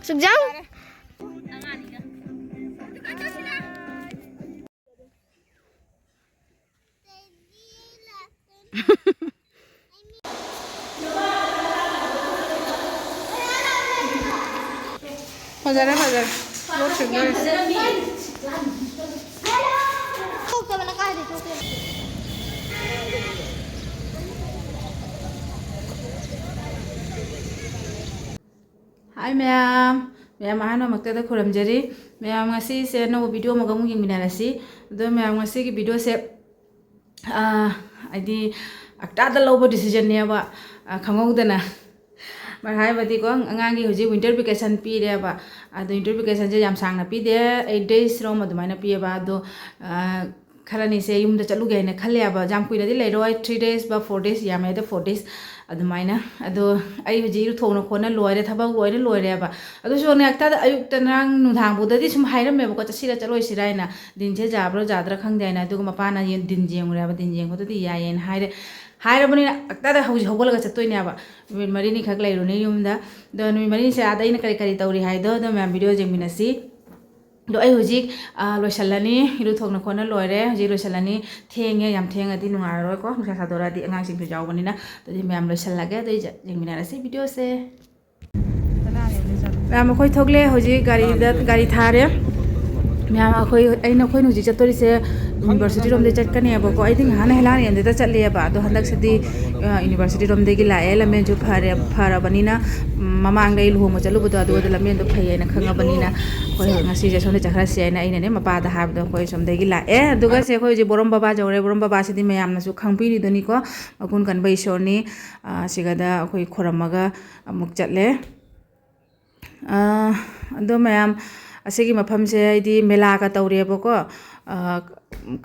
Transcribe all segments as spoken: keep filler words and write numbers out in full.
ꯁꯨꯛꯖꯥꯡ꯫ ꯐꯖꯔꯦ, ꯐꯖꯔꯦ꯫ ꯂꯣꯠꯈꯤꯕꯅ ꯂꯣꯏꯔꯦ꯫ ꯊꯣꯛꯇꯕꯅ ꯀꯥꯏꯗꯩ ꯊꯣꯛꯇꯣꯏꯅꯣ? ꯍꯥꯏ ꯃꯌꯥꯝ, ꯃꯌꯥꯝ ꯑꯍꯥꯟꯕꯃꯛꯇꯗ ꯈꯨꯔꯨꯝꯖꯔꯤ꯫ ꯃꯌꯥꯝ ꯉꯁꯤꯁꯦ ꯑꯅꯧꯕ video ꯑꯃꯒ ꯑꯃꯨꯛ ꯌꯦꯡꯃꯤꯟꯅꯔꯁꯤ꯫ ꯑꯗꯣ ꯃꯌꯥꯝ ꯉꯁꯤꯒꯤ videoꯁꯦ, ꯑꯥ, ꯍꯥꯏꯗꯤ ꯑꯛꯇꯥꯗ ꯂꯧꯕ decisionꯅꯦꯕ, ꯑꯥ, ꯈꯪꯍꯧꯗꯅ꯫ ꯃꯔ-, ꯍꯥꯏꯕꯗꯤꯀꯣ, ꯑꯉꯥꯡꯒꯤ ꯍꯧꯖꯤꯛ winter vacation ꯄꯤꯔꯦꯕ꯫ ꯑꯗꯣ winter vacationꯁꯦ ꯌꯥꯝ ꯁꯥꯡꯅ ꯄꯤꯗꯦ, eight days ꯔꯣꯝ ꯑꯗꯨꯃꯥꯏꯅ ꯄꯤꯌꯦꯕ꯫ ꯑꯗꯣ, ꯑꯥ, ꯈꯔꯅꯤꯁꯦ ꯌꯨꯝꯗ ꯆꯠꯂꯨꯒꯦ ꯍꯥꯏꯅ ꯈꯜꯂꯦꯕ꯫ ꯌꯥꯝ ꯀꯨꯏꯅꯗꯤ ꯂꯩꯔꯣꯏ, three days ꯕ four days, ꯌꯥꯝꯃꯦꯗ four days ꯑꯗꯨꯃꯥꯏꯅ꯫ ꯑꯗꯣ ꯑꯩ ꯍꯧꯖꯤꯛ ꯏꯔꯨ ꯊꯣꯡꯅ ꯈꯣꯠꯅ ꯂꯣꯏꯔꯦ, ꯊꯕꯛ ꯂꯣꯏꯅ ꯂꯣꯏꯔꯦꯕ꯫ ꯑꯗꯨꯁꯨ ꯅꯦ ꯍꯦꯛꯇ ꯑꯌꯨꯛꯇ ꯉꯔꯥꯡ ꯅꯨꯡꯗꯥꯡꯐꯥꯎꯗꯗꯤ ꯁꯨꯝ ꯍꯥꯏꯔꯝꯃꯦꯕꯀꯣ, "ꯆꯠꯁꯤꯔ ꯆꯠꯂꯣꯏꯁꯤꯔ" ꯍꯥꯏꯅ, "ꯗꯤꯟꯁꯦ ꯌꯥꯕ꯭ꯔꯣ ꯌꯥꯗ꯭ꯔꯥ ꯈꯪꯗꯦ" ꯍꯥꯏꯅ꯫ ꯑꯗꯨꯒ ꯃꯄꯥꯅ ꯌꯦꯟ-, ꯗꯤꯟ ꯌꯦꯡꯉꯨꯔꯦ ꯍꯥꯏꯕ꯫ ꯗꯤꯟ ꯌꯦꯡꯕꯗꯨꯗꯤ ꯌꯥꯏꯌꯦꯅ ꯍꯥꯏꯔꯦ꯫ ꯍꯥꯏꯔꯕꯅꯤꯅ ꯍꯦꯛꯇ ꯍꯧꯖꯤꯛ ꯍꯧꯒꯠꯂꯒ ꯆꯠꯇꯣꯏꯅꯦꯕ꯫ ꯅꯨꯃꯤꯠ ꯃꯔꯤꯅꯤꯈꯛ ꯂꯩꯔꯨꯅꯤ ꯌꯨꯝꯗ꯫ ꯑꯗꯣ ꯅꯨꯃꯤꯠ ꯃꯔꯤꯅꯤꯁꯦ ꯑꯥꯗ ꯑꯩꯅ ꯀꯔꯤ ꯀꯔꯤ ꯇꯧꯔꯤ ꯍꯥꯏꯗꯣ ꯑꯗꯣ ꯃꯌꯥꯝ video ꯌꯦꯡꯃꯤꯟꯅꯁꯤ꯫ ꯑꯗꯣ ꯑꯩ ꯍꯧꯖꯤꯛ, ꯑ, ꯂꯣꯏꯁꯜꯂꯅꯤ꯫ ꯏꯔꯨ ꯊꯣꯡꯅ ꯈꯣꯠꯅ ꯂꯣꯏꯔꯦ꯫ ꯍꯧꯖꯤꯛ ꯂꯣꯏꯁꯜꯂꯅꯤ꯫ ꯊꯦꯡꯉꯦ, ꯌꯥꯝ ꯊꯦꯡꯉꯗꯤ ꯅꯨꯡꯉꯥꯏꯔꯔꯣꯏꯀꯣ, ꯅꯨꯡꯁꯥ ꯁꯥꯗꯣꯔꯛꯑꯗꯤ ꯑꯉꯥꯡꯁꯤꯡꯁꯨ ꯌꯥꯎꯕꯅꯤꯅ꯫ ꯑꯗꯨꯗꯤ ꯃꯌꯥꯝ ꯂꯣꯏꯁꯜꯂꯒꯦ꯫ ꯑꯗꯨ ꯑꯩ ꯌꯦꯡꯃꯤꯟꯅꯔꯁꯤ videoꯁꯦ꯫ ꯃꯌꯥꯝ ꯑꯩꯈꯣꯏ ꯊꯣꯛꯂꯦ ꯍꯧꯖꯤꯛ ꯒꯥꯔꯤꯗ, ꯒꯥꯔꯤ ꯊꯥꯔꯦ꯫ ꯃꯌꯥꯝ ꯑꯩꯈꯣꯏ, ꯑꯩꯅ, ꯑꯩꯈꯣꯏꯅ ꯍꯧꯖꯤꯛ ꯆꯠꯇꯣꯔꯤꯁꯦ university ꯔꯣꯝꯗ ꯆꯠꯀꯅꯦꯕꯀꯣ꯫ ꯑꯩꯗꯤ ꯉꯍꯥꯟꯅ ꯍꯦꯂꯥꯅ ꯑꯦꯟꯗꯗ ꯆꯠꯂꯦꯕ, ꯑꯗꯣ ꯍꯟꯗꯛꯁꯤꯗꯤ, ꯑ, university ꯔꯣꯝꯗꯒꯤ ꯂꯥꯛꯑꯦ꯫ ꯂꯝꯖꯦꯟꯁꯨ ꯐꯔꯦ, ꯐꯔꯕꯅꯤꯅ, ꯎꯝ, ꯃꯃꯥꯡꯗ ꯑꯩ ꯂꯨꯍꯣꯡꯕ ꯆꯠꯂꯨꯕꯗꯣ ꯑꯗꯨꯒꯗꯤ ꯂꯝꯖꯦꯟꯗꯣ ꯐꯩꯌꯦꯅ ꯈꯪꯉꯕꯅꯤꯅ ꯑꯩꯈꯣꯏ ꯉꯁꯤꯁꯦ ꯁꯣꯝꯗ ꯆꯠꯈ꯭ꯔꯁꯤ ꯍꯥꯏꯅ ꯑꯩꯅꯅꯦ ꯃꯄꯥꯗ ꯍꯥꯏꯕꯗꯣ ꯑꯩꯈꯣꯏ ꯁꯣꯝꯗꯒꯤ ꯂꯥꯛꯑꯦ꯫ ꯑꯗꯨꯒ ꯁꯦ ꯑꯩꯈꯣꯏ ꯍꯧꯖꯤꯛ ꯕꯣꯔꯣꯝ ꯕꯕꯥ ꯌꯧꯔꯦ꯫ ꯕꯣꯔꯣꯝ ꯕꯕꯥꯁꯤꯗꯤ ꯃꯌꯥꯝꯅꯁꯨ ꯈꯪꯕꯤꯔꯤꯗꯨꯅꯤꯀꯣ, ꯃꯒꯨꯟ ꯀꯟꯕ ꯏꯁꯣꯔꯅꯤ꯫ ꯑ, ꯁꯤꯒꯗ ꯑꯩꯈꯣꯏ ꯈꯨꯔꯝꯃꯒ ꯑꯃꯨꯛ ꯆꯠꯂꯦ꯫ ꯑ, ꯑꯗꯣ ꯃꯌꯥꯝ, ꯑꯁꯤꯒꯤ ꯃꯐꯝꯁꯦ ꯍꯥꯏꯗꯤ ꯃꯦꯂꯥꯒ ꯇꯧꯔꯦꯕꯀꯣ꯫ ꯑ,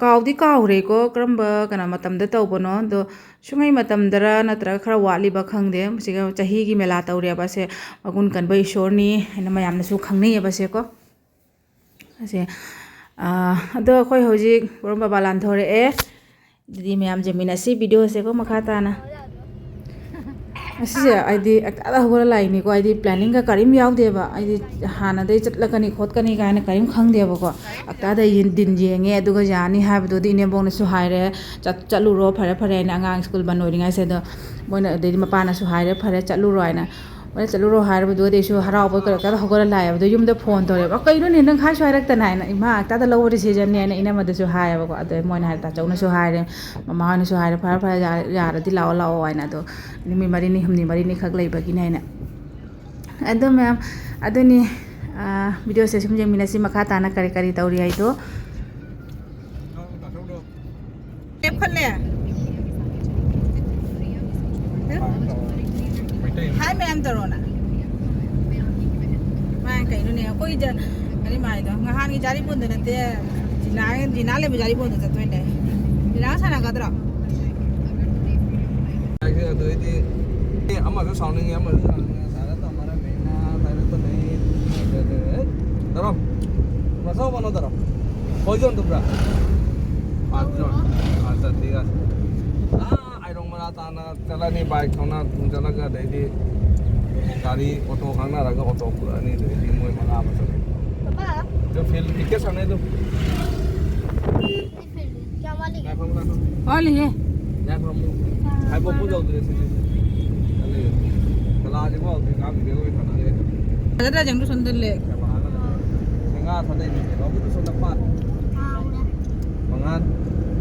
ꯀꯥꯎꯗꯤ ꯀꯥꯎꯈ꯭ꯔꯦꯀꯣ, ꯀꯔꯝꯕ ꯀꯩꯅꯣ ꯃꯇꯝꯗ ꯇꯧꯕꯅꯣ꯫ ꯑꯗꯣ ꯁꯨꯡꯍꯩ ꯃꯇꯝꯗꯔ ꯅꯠꯇ꯭ꯔꯒ ꯈꯔ ꯋꯥꯠꯂꯤꯕ ꯈꯪꯗꯦ꯫ ꯁꯤꯒ ꯆꯍꯤꯒꯤ ꯃꯦꯂꯥ ꯇꯧꯔꯦꯕ꯫ ꯁꯦ ꯃꯒꯨꯟ ꯀꯟꯕ ꯏꯁꯣꯔꯅꯤ ꯍꯥꯏꯅ ꯃꯌꯥꯝꯅꯁꯨ ꯈꯪꯅꯩꯌꯦꯕ ꯁꯦꯀꯣ꯫ ꯑꯁꯦ, ꯑ, ꯑꯗꯣ ꯑꯩꯈꯣꯏ ꯍꯧꯖꯤꯛ ꯕꯣꯔꯣꯝ ꯕꯕꯥ ꯂꯥꯟꯊꯣꯔꯛꯑꯦ꯫ ꯑꯗꯨꯗꯤ ꯃꯌꯥꯝ ꯌꯦꯡꯃꯤꯟꯅꯁꯤ videoꯁꯦꯀꯣ ꯃꯈꯥ ꯇꯥꯅ꯫ ꯑꯁꯤꯁꯦ ꯑꯩꯗꯤ ꯑꯛꯇꯥꯗ ꯍꯧꯒꯠꯂ ꯂꯥꯛꯏꯅꯤꯀꯣ꯫ ꯑꯩꯗꯤ ꯄ꯭ꯂꯥꯅꯤꯡꯒ ꯀꯔꯤꯝ ꯌꯥꯎꯗꯦꯕ꯫ ꯑꯩꯗꯤ ꯍꯥꯟꯅꯗꯩ ꯆꯠꯂꯛꯀꯅꯤ ꯈꯣꯠꯀꯅꯤ ꯀꯥꯏꯅ ꯀꯔꯤꯝ ꯈꯪꯗꯦꯕꯀꯣ꯫ ꯑꯛꯇꯥꯗ ꯌꯦꯡ-, ꯗꯤꯟ ꯌꯦꯡꯉꯦ, ꯑꯗꯨꯒ ꯌꯥꯅꯤ ꯍꯥꯏꯕꯗꯨꯗꯤ ꯏꯅꯦꯝꯕꯣꯛꯅꯁꯨ ꯍꯥꯏꯔꯦ, "ꯆꯠ-, ꯆꯠꯂꯨꯔꯣ, ꯐꯔꯦ ꯐꯔꯦ" ꯍꯥꯏꯅ, ꯑꯉꯥꯡ ꯁ꯭ꯀꯨꯜ ꯕꯟ ꯑꯣꯏꯔꯤꯉꯩꯁꯤꯗ꯫ ꯃꯣꯏꯅ, ꯑꯗꯩꯗꯤ ꯃꯄꯥꯅꯁꯨ ꯍꯥꯏꯔꯦ, "ꯐꯔꯦ, ꯆꯠꯂꯨꯔꯣ" ꯍꯥꯏꯅ꯫ ꯃꯣꯏꯅ ꯆꯠꯂꯨꯔꯣ ꯍꯥꯏꯔꯕꯗꯨꯗꯤ ꯑꯩꯁꯨ ꯍꯔꯥꯎꯕ ꯀꯩꯅꯣ ꯇꯧꯔ ꯍꯧꯒꯠꯂ ꯂꯥꯛꯑꯦꯕ꯫ ꯑꯗꯣ ꯌꯨꯝꯗ ꯐꯣꯟ ꯇꯧꯔꯦꯕ, "ꯑ, ꯀꯩꯅꯣꯅꯦ, ꯅꯪ ꯍꯥꯏꯁꯨ ꯍꯥꯏꯔꯛꯇꯅ" ꯍꯥꯏꯅ꯫ "ꯏꯃꯥ, ꯑꯛꯇꯥꯗ ꯂꯧꯕ ꯗꯤꯁꯤꯖꯟꯅꯦ" ꯍꯥꯏꯅ ꯏꯅꯝꯃꯗꯁꯨ ꯍꯥꯏꯌꯦꯕꯀꯣ꯫ ꯑꯗꯩ ꯃꯣꯏꯅ ꯍꯥꯏꯔꯦ, ꯇꯥꯆꯧꯅꯁꯨ ꯍꯥꯏꯔꯦ, ꯃꯃꯥ ꯍꯣꯏꯅꯁꯨ ꯍꯥꯏꯔꯦ, "ꯐꯔꯦ ꯐꯔꯦ, ꯌꯥꯔꯦ, ꯌꯥꯔꯗꯤ ꯂꯥꯛꯑꯣ ꯂꯥꯛꯑꯣ" ꯍꯥꯏꯅ꯫ ꯑꯗꯣ ꯅꯨꯃꯤꯠ ꯃꯔꯤꯅꯤ, ꯍꯨꯝꯅꯤ ꯃꯔꯤꯅꯤꯈꯛ ꯂꯩꯕꯒꯤꯅꯦ ꯍꯥꯏꯅ꯫ ꯑꯗꯣ ꯃꯌꯥꯝ, ꯑꯗꯨꯅꯤ, ꯑꯥ, ꯚꯤꯗꯤꯑꯣꯁꯦ ꯁꯨꯝ ꯌꯦꯡꯃꯤꯟꯅꯁꯤ, ꯃꯈꯥ ꯇꯥꯅ ꯀꯔꯤ ꯀꯔꯤ ꯇꯧꯔꯤ ꯍꯥꯏꯗꯣ꯫ ꯂꯦꯞꯈꯠꯂꯦ꯫ ꯃꯩꯇꯩ꯫ ꯍꯥꯏ ꯃꯌꯥꯝ ꯇꯧꯔꯣꯅ꯫ ꯃꯥ ꯀꯩꯅꯣꯅꯦ, ꯑꯩꯈꯣꯏ ꯖ-, ꯀꯔꯤ ꯃꯥꯏꯗꯣ, ꯉꯍꯥꯟꯒꯤ ꯖꯥꯔꯤꯄꯣꯟꯗꯣ ꯅꯠꯇꯦ, ꯖꯤꯅꯥ, ꯖꯤꯅꯥ ꯂꯩꯕ ꯖꯥꯔꯤꯄꯣꯟꯗꯣ ꯆꯠꯇꯣꯏꯅꯦ꯫ ꯖꯤꯅꯥ ꯁꯥꯟꯅꯒꯗ꯭ꯔꯣ? ꯑꯗꯨꯗꯩꯗꯤ, ꯑꯦ, ꯑꯃꯁꯨ ꯁꯥꯎꯅꯤꯡꯉꯦ, ꯑꯃꯁꯨ ꯁꯥꯎꯅꯤꯡꯉꯦ, ꯁꯥꯔ ꯇꯝꯃꯔ ꯃꯦꯅꯥ, ꯁꯥꯔ ꯇꯝꯃꯦ꯫ ꯗꯔꯣ, ꯃꯁꯥꯎ ꯃꯅꯣ ꯗꯔꯣ꯫ ꯍꯣꯏ, ꯖꯣꯟ ꯇꯨꯝꯕ꯭ꯔꯥ? ꯄꯥꯟ ꯖꯣꯟ꯫ ꯑꯠꯆꯥ, ꯊꯤꯛ ꯑꯁꯦ꯫ ꯑꯥ, ꯑꯥꯏꯔꯣꯡ ꯃꯔꯥ ꯇꯥꯅ ꯆꯠꯂꯅꯤ, ꯕꯥꯏꯛ ꯊꯧꯅ ꯑꯗꯨꯝ ꯆꯠꯂꯒ, ꯑꯗꯩꯗꯤ ꯒꯥꯔꯤ ꯑꯣꯇꯣ ꯈꯪꯅꯔꯒ ꯑꯣꯇꯣ ꯄꯨꯔꯛꯑꯅꯤ, ꯑꯗꯩꯗꯤ ꯃꯣꯏ ꯃꯉꯥ ꯑꯃ ꯆꯠꯂꯦ꯫ ꯄꯥꯄꯥ꯫ ꯑꯗꯨ ꯐꯤꯜ ꯇꯤꯛꯀꯦꯠ ꯁꯥꯟꯅꯩ ꯑꯗꯨꯝ꯫ ꯀꯌꯥꯝ ꯋꯥꯠꯂꯤꯒꯦ? ꯉꯥꯏꯈꯣ, ꯉꯥꯏꯈꯣ꯫ ꯋꯥꯠꯂꯤꯍꯦ꯫ ꯉꯥꯏꯈꯣ ꯑꯃꯨꯛ꯫ ꯍꯥꯏꯕ ꯄꯣꯠ ꯌꯧꯗ꯭ꯔꯦ ꯁꯤꯗꯤ꯫ ꯆꯠꯂꯤ꯫ ꯀꯂꯥꯁꯤꯕꯨ ꯍꯧꯖꯤꯛ ꯉꯥꯡ ꯚꯤꯗꯤꯑꯣ ꯑꯣꯏꯅ ꯁꯥꯟꯅꯔꯤ꯫ ꯐꯖꯗ꯭ꯔꯥ ꯖꯦꯡꯗꯨ ꯁꯣꯝꯗ ꯂꯦꯛ꯫ ꯀꯂꯥꯒ ꯂꯩꯔꯦ꯫ ꯁꯦꯡꯒꯥ ꯊꯥꯗꯩ ꯃꯤꯁꯦ꯫ ꯂꯧꯕꯨꯛꯇ ꯁꯣꯝꯗ ꯄꯥꯠ꯫ ꯃꯉꯥꯜ꯫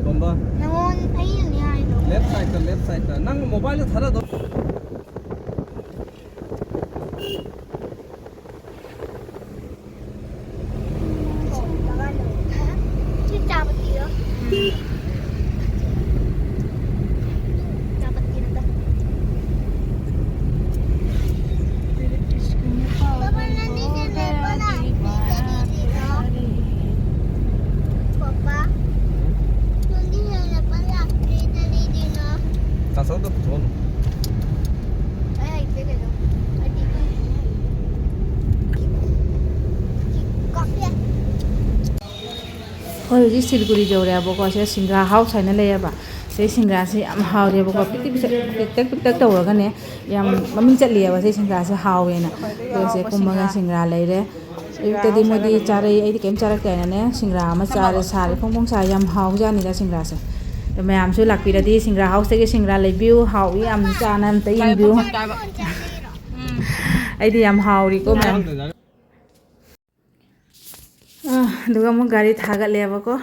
ꯇꯣꯝꯕ꯫ ꯅꯉꯣꯟ ꯑꯩꯅꯅꯦ ꯍꯥꯏꯗꯣ꯫ Left sideꯇ, left sideꯇ꯫ ꯅꯪ mobileꯗ ꯊꯥꯗꯗꯧ꯫ ꯁꯤ ꯆꯥ ꯄꯠꯇꯤꯔꯣ? ꯎꯝ꯫ ꯆꯥ ꯄꯠꯇꯤ ꯅꯠꯇꯦ꯫ ꯄꯥꯄꯥ, ꯅꯪꯗꯤ ꯁꯦ ꯂꯦꯞꯄ ꯂꯥꯛꯄꯤ ꯀꯔꯤꯒꯤꯅꯣ? ꯄꯥꯄꯥ, ꯅꯪꯗꯤ ꯁꯦ ꯂꯦꯞꯄ ꯂꯥꯛꯄꯤ ꯀꯔꯤꯒꯤꯅꯣ? ꯇꯥꯆꯧꯗ ꯄꯨꯊꯣꯛꯍꯜꯂꯣ꯫ ꯑꯩ ꯍꯩꯇꯦ ꯀꯩꯅꯣ꯫ ꯑꯩꯗꯤ ꯀꯛꯀꯦ꯫ ꯑꯩꯈꯣꯏ ꯍꯧꯖꯤꯛ ꯁꯤꯂꯤꯒꯨꯔꯤ ꯌꯧꯔꯦꯕꯀꯣ꯫ ꯁꯤꯗ ꯁꯤꯡꯒ꯭ꯔꯥ ꯍꯥꯎꯁ ꯍꯥꯏꯅ ꯂꯩꯌꯦꯕ꯫ ꯁꯤ ꯁꯤꯡꯒ꯭ꯔꯥꯁꯦ ꯌꯥꯝ ꯍꯥꯎꯔꯦꯕꯀꯣ, ꯄꯤꯛꯇꯛ ꯄꯤꯛꯇꯛ, ꯄꯤꯛꯇꯛ ꯄꯤꯛꯇꯛ ꯇꯧꯔꯒꯅꯦ, ꯌꯥꯝ ꯃꯃꯤꯡ ꯆꯠꯂꯤꯑꯕ ꯁꯤ ꯁꯤꯡꯒ꯭ꯔꯥꯁꯦ ꯍꯥꯎꯋꯦꯅ꯫ ꯑꯩꯈꯣꯏꯁꯦ ꯀꯨꯝꯃꯒ ꯁꯤꯡꯒ꯭ꯔꯥ ꯂꯩꯔꯦ꯫ ꯑꯌꯨꯛꯇꯗꯤ ꯃꯣꯏꯗꯤ ꯆꯥꯔꯩ, ꯑꯩꯗꯤ ꯀꯩꯝ ꯆꯥꯔꯛꯇꯦ ꯍꯥꯏꯅꯅꯦ, ꯁꯤꯡꯒ꯭ꯔꯥ ꯑꯃ ꯆꯥꯔꯦ, ꯁꯥꯔꯦ ꯐꯣꯡ ꯐꯣꯡ ꯁꯥꯔꯦ, ꯌꯥꯝ ꯍꯥꯎꯖꯥꯠꯅꯤꯗ ꯁꯤꯡꯒ꯭ꯔꯥꯁꯦ꯫ ꯑꯗꯣ ꯃꯌꯥꯝꯁꯨ ꯂꯥꯛꯄꯤꯔꯗꯤ ꯁꯤꯡꯒ꯭ꯔꯥ ꯍꯥꯎꯁꯇꯒꯤ ꯁꯤꯡꯒ꯭ꯔꯥ ꯂꯩꯕꯤꯌꯨ, ꯍꯥꯎꯏ ꯌꯥꯝ, ꯆꯥꯅ ꯑꯝꯇ ꯌꯦꯡꯕꯤꯌꯨ꯫ ꯑꯩꯗꯤ ꯌꯥꯝ ꯍꯥꯎꯔꯤꯀꯣ ꯃꯌꯥꯝ꯫ ꯑꯥ, ꯑꯗꯨꯒ ꯑꯃꯨꯛ ꯒꯥꯔꯤ ꯊꯥꯒꯠꯂꯦꯕꯀꯣ꯫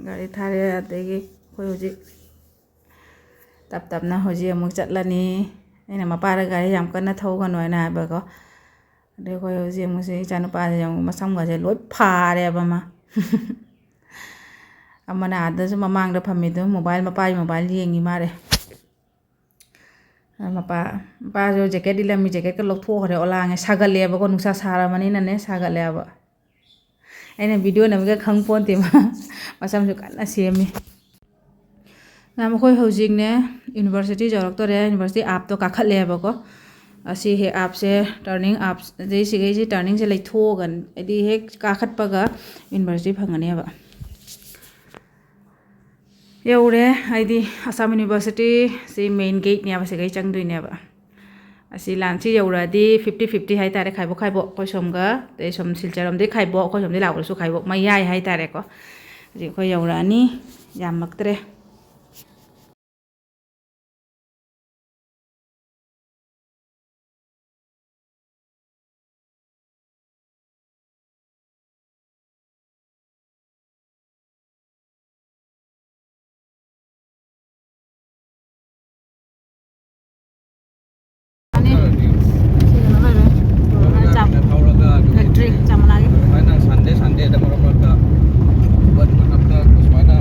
ꯒꯥꯔꯤ ꯊꯥꯔꯦ, ꯑꯗꯒꯤ ꯑꯩꯈꯣꯏ ꯍꯧꯖꯤꯛ ꯇꯞ ꯇꯞꯅ ꯍꯧꯖꯤꯛ ꯑꯃꯨꯛ ꯆꯠꯂꯅꯤ꯫ ꯑꯩꯅ ꯃꯄꯥꯗ ꯒꯥꯔꯤ ꯌꯥꯝ ꯀꯟꯅ ꯊꯧꯒꯅꯨ ꯍꯥꯏꯅ ꯍꯥꯏꯕꯀꯣ꯫ ꯑꯗꯩ ꯑꯩꯈꯣꯏ ꯍꯧꯖꯤꯛ ꯑꯃꯨꯛꯁꯦ ꯏꯆꯥꯅꯨꯄꯥꯁꯦ ꯑꯃꯨꯛ ꯃꯁꯝꯒꯁꯦ ꯂꯣꯏ ꯐꯥꯔꯦꯕ ꯃꯥ꯫ ꯑꯃꯅ ꯑꯥꯗꯁꯨ ꯃꯃꯥꯡꯗ ꯐꯝꯃꯤꯗꯨ ꯃꯣꯕꯥꯏꯜ, ꯃꯄꯥꯒꯤ ꯃꯣꯕꯥꯏꯜ ꯌꯦꯡꯉꯤ ꯃꯥꯔꯦ꯫ ꯃꯄꯥ, ꯃꯄꯥꯁꯨ ꯖꯦꯀꯦꯠ ꯏꯜꯂꯝꯃꯤ, ꯖꯦꯀꯦꯠꯀ ꯂꯧꯊꯣꯛꯈ꯭ꯔꯦ꯫ ꯑꯣꯂꯥꯡꯉꯦ, ꯁꯥꯒꯠꯂꯦꯕꯀꯣ, ꯅꯨꯡꯁꯥ ꯁꯥꯔꯕꯅꯤꯅꯅꯦ, ꯁꯥꯒꯠꯂꯦꯕ꯫ ꯑꯩꯅ ꯚꯤꯗꯤꯑꯣ ꯅꯝꯃꯤꯒ ꯈꯪ ꯄꯣꯟꯇꯦ ꯃꯥ꯫ ꯃꯁꯝꯁꯨ ꯀꯟꯅ ꯁꯦꯝꯃꯤ꯫ ꯃꯌꯥꯝ, ꯑꯩꯈꯣꯏ ꯍꯧꯖꯤꯛꯅꯦ ꯌꯨꯅꯤꯚꯔꯁꯤꯇꯤ ꯌꯧꯔꯛꯇꯣꯔꯦ꯫ ꯌꯨꯅꯤꯚꯔꯁꯤꯇꯤ ꯑꯥꯞꯇꯣ ꯀꯥꯈꯠꯂꯦꯕꯀꯣ꯫ ꯑꯁꯤ ꯍꯦꯛ ꯑꯥꯞꯁꯦ, ꯇꯔꯅꯤꯡ ꯑꯥꯞ, ꯑꯗꯩ ꯁꯤꯈꯩꯁꯤ ꯇꯔꯅꯤꯡꯁꯦ ꯂꯩꯊꯣꯛꯑꯒ, ꯍꯥꯏꯗꯤ ꯍꯦꯛ ꯀꯥꯈꯠꯄꯒ ꯌꯨꯅꯤꯚꯔꯁꯤꯇꯤ ꯐꯪꯒꯅꯦꯕ꯫ ꯌꯧꯔꯦ꯫ ꯍꯥꯏꯗꯤ ꯑꯁꯥꯝ ꯌꯨꯅꯤꯚꯔꯁꯤꯇꯤ ꯁꯤ ꯃꯦꯟ ꯒꯦꯠꯅꯦꯕ, ꯁꯤꯈꯩ ꯆꯪꯗꯣꯏꯅꯦꯕ꯫ ꯑꯁꯤ ꯂꯥꯟꯁꯤ ꯌꯧꯔꯛꯑꯗꯤ ꯐꯤꯐꯇꯤ ꯐꯤꯐꯇꯤ ꯍꯥꯏꯇꯥꯔꯦ, ꯈꯥꯏꯕꯣꯛ ꯈꯥꯏꯕꯣꯛ, ꯑꯩꯈꯣꯏ ꯁꯣꯝꯒ, ꯑꯗꯩ ꯁꯣꯝ ꯁꯤꯜꯆꯔ ꯔꯣꯝꯗꯒꯤ ꯈꯥꯏꯕꯣꯛ, ꯑꯩꯈꯣꯏ ꯁꯣꯝꯗꯒꯤ ꯂꯥꯛꯄꯗꯁꯨ ꯈꯥꯏꯕꯣꯛ, ꯃꯌꯥꯏ ꯍꯥꯏꯇꯥꯔꯦꯀꯣ꯫ ꯍꯧꯖꯤꯛ ꯑꯩꯈꯣꯏ ꯌꯧꯔꯛꯑꯅꯤ, ꯌꯥꯝꯃꯛꯇ꯭ꯔꯦ꯫ ꯐꯦꯛꯇ꯭ꯔꯤ ꯆꯥ ꯃꯅꯥꯒꯤ꯫ ꯁꯨꯃꯥꯏꯅ ꯁꯟꯗꯦ, ꯁꯟꯗꯦꯗ ꯃꯔꯛ ꯃꯔꯛꯇ ꯕꯟ ꯃꯇꯝꯗ ꯁꯨꯃꯥꯏꯅ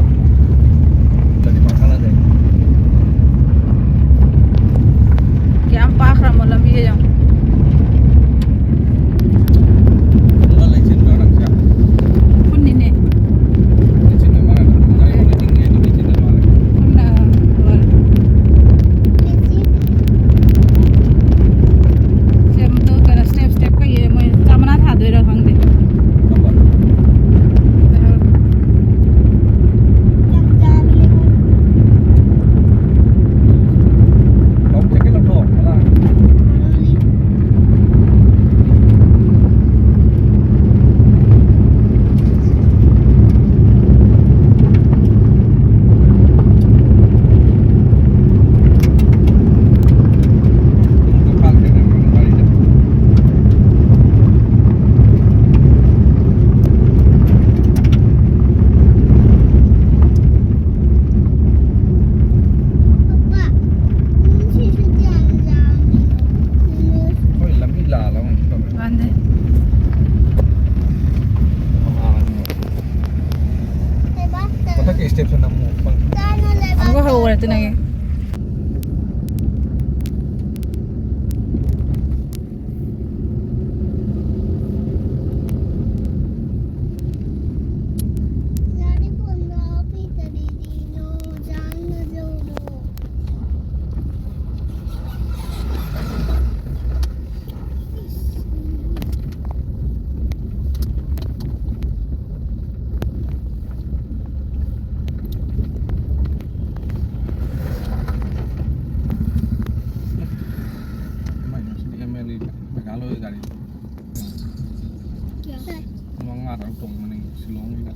ꯃꯉꯥ ꯇꯔꯨꯛ ꯇꯣꯡꯕꯅꯦ ꯁꯤꯂꯣꯡꯒꯤꯗ꯫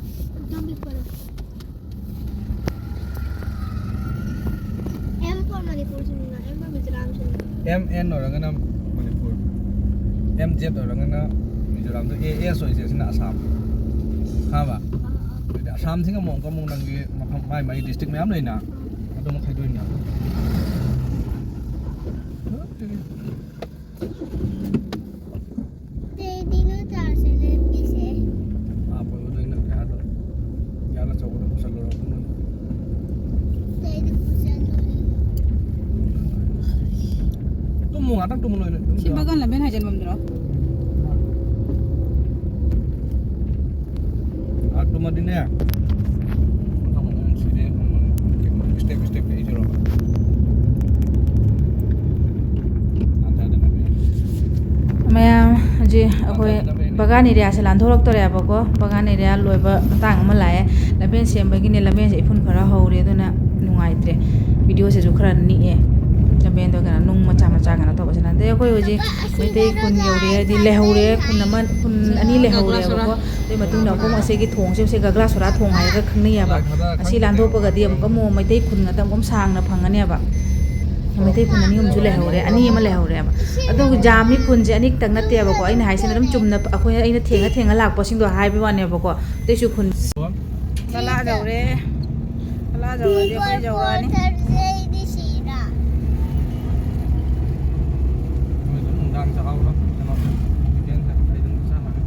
ꯑꯦꯝ ꯑꯦꯟ ꯑꯣꯏꯔꯒꯅ ꯃꯅꯤꯄꯨꯔ, ꯑꯦꯝ ꯖꯦꯠ ꯑꯣꯏꯔꯒꯅ ꯃꯤꯖꯣꯔꯥꯝꯗꯣ, ꯑꯦ ꯑꯦꯁ ꯑꯣꯏꯁꯦ ꯁꯤꯅ ꯑꯁꯥꯝ꯫ ꯈꯪꯉꯕ? ꯑꯗꯨꯗꯤ ꯑꯁꯥꯝꯁꯤꯅ ꯑꯃꯨꯛ ꯑꯃꯨꯛ ꯅꯪꯒꯤ ꯃꯐꯝ ꯃꯥꯏ ꯃꯥꯏ ꯗꯤꯁꯇ꯭ꯔꯤꯛ ꯃꯌꯥꯝ ꯂꯩꯅ, ꯑꯗꯨ ꯑꯃꯨꯛ ꯈꯥꯏꯗꯣꯛꯏꯅꯦ꯫ ꯑꯥ, ꯄꯣꯏꯕꯗꯣ ꯑꯩꯅ ꯀꯩ ꯍꯥꯏꯗꯣꯏꯅꯣ? ꯌꯥꯝꯅ ꯑꯆꯧꯕꯗ ꯄꯨꯁꯜꯂꯨꯔꯕꯅꯤꯅ꯫ ꯇꯨꯝꯃꯨ, ꯉꯥꯛꯇꯪ ꯇꯨꯝꯃꯨ ꯂꯣꯏꯅ꯫ ꯁꯤ ꯕꯒꯟ ꯂꯝꯕꯦꯟ ꯍꯥꯏꯖꯟꯐꯝꯗꯨꯔꯣ? ꯑꯥ, ꯇꯨꯝꯃꯗꯤꯅꯦ꯫ ꯁꯤꯗꯤ ꯁ꯭ꯇꯦꯞ ꯁ꯭ꯇꯦꯞ ꯂꯩꯖꯔꯣ꯫ ꯃꯌꯥꯝ ꯍꯧꯖꯤꯛ ꯑꯩꯈꯣꯏ ꯕꯒꯥꯟ ꯑꯦꯔꯤꯌꯥꯁꯦ ꯂꯥꯟꯊꯣꯔꯛꯇꯣꯔꯦꯕꯀꯣ꯫ ꯕꯒꯥꯟ ꯑꯦꯔꯤꯌꯥ ꯂꯣꯏꯕ ꯃꯇꯥꯡ ꯑꯃ ꯂꯥꯛꯑꯦ꯫ ꯂꯝꯕꯦꯟ ꯁꯦꯝꯕꯒꯤꯅꯦ, ꯂꯝꯕꯦꯟꯁꯦ ꯏꯐꯨꯟ ꯈꯔ ꯍꯧꯔꯦ, ꯑꯗꯨꯅ ꯅꯨꯡꯉꯥꯏꯇ꯭ꯔꯦ꯫ ꯚꯤꯗꯤꯑꯣꯁꯤꯁꯨ ꯈꯔ ꯅꯤꯛꯑꯦ꯫ ꯂꯝꯕꯦꯟꯗꯣ ꯀꯩꯅꯣ, ꯅꯨꯡ ꯃꯆꯥ ꯃꯆꯥ ꯀꯩꯅꯣ ꯇꯧꯕꯁꯤꯅ꯫ ꯑꯗꯩ ꯑꯩꯈꯣꯏ ꯍꯧꯖꯤꯛ ꯃꯩꯇꯩ ꯈꯨꯟ ꯌꯧꯔꯦ, ꯍꯥꯏꯗꯤ ꯂꯩꯍꯧꯔꯦ, ꯈꯨꯟ ꯑꯃ, ꯈꯨꯟ ꯑꯅꯤ ꯂꯩꯍꯧꯔꯦꯕꯀꯣ꯫ ꯑꯗꯨꯏ ꯃꯇꯨꯡꯗ ꯑꯩꯈꯣꯏ ꯑꯁꯤꯒꯤ ꯊꯣꯡꯁꯦ, ꯁꯦ ꯒꯒ꯭ꯂꯥ ꯁꯣꯔꯥ ꯊꯣꯡ ꯍꯥꯏꯔꯒ ꯈꯪꯅꯩꯌꯦꯕ꯫ ꯑꯁꯤ ꯂꯥꯟꯊꯣꯛꯄꯒꯗꯤ ꯑꯃꯨꯛꯀ ꯑꯃꯨꯛ ꯃꯩꯇꯩ ꯈꯨꯟ ꯉꯥꯛꯇ ꯑꯃꯨꯛ ꯁꯥꯡꯅ ꯐꯪꯒꯅꯦꯕ꯫ ꯃꯩꯇꯩ ꯈꯨꯟ ꯑꯅꯤ ꯑꯍꯨꯝꯁꯨ ꯂꯩꯍꯧꯔꯦ, ꯑꯅꯤ ꯑꯃ ꯂꯩꯍꯧꯔꯦꯕ꯫ ꯑꯗꯨ ꯖꯥꯝ ꯃꯤ ꯈꯨꯟꯁꯦ ꯑꯅꯤꯈꯛꯇꯪ ꯅꯠꯇꯦꯕꯀꯣ꯫ ꯑꯩꯅ ꯍꯥꯏꯁꯤꯅ ꯑꯗꯨꯝ ꯆꯨꯝꯅ ꯑꯩꯈꯣꯏ, ꯑꯩꯅ ꯊꯦꯡꯉ ꯊꯦꯡꯉ ꯂꯥꯛꯄꯁꯤꯡꯗꯣ ꯍꯥꯏꯕ ꯋꯥꯅꯦꯕꯀꯣ꯫ ꯑꯇꯩꯁꯨ ꯈꯨꯟ꯫ ꯂꯂꯥ ꯌꯧꯔꯦ꯫ ꯂꯂꯥ ꯌꯧꯔꯗꯤ ꯑꯩꯈꯣꯏ ꯌꯧꯔꯛꯑꯅꯤ꯫ ꯅꯣꯏꯗꯣ ꯅꯨꯡꯗꯥꯡ ꯆꯥꯍꯧꯔꯣ꯫ ꯀꯩꯅꯣ, ꯆꯤꯀꯟ ꯀꯩꯗꯣ ꯆꯥꯍꯧꯔꯣ꯫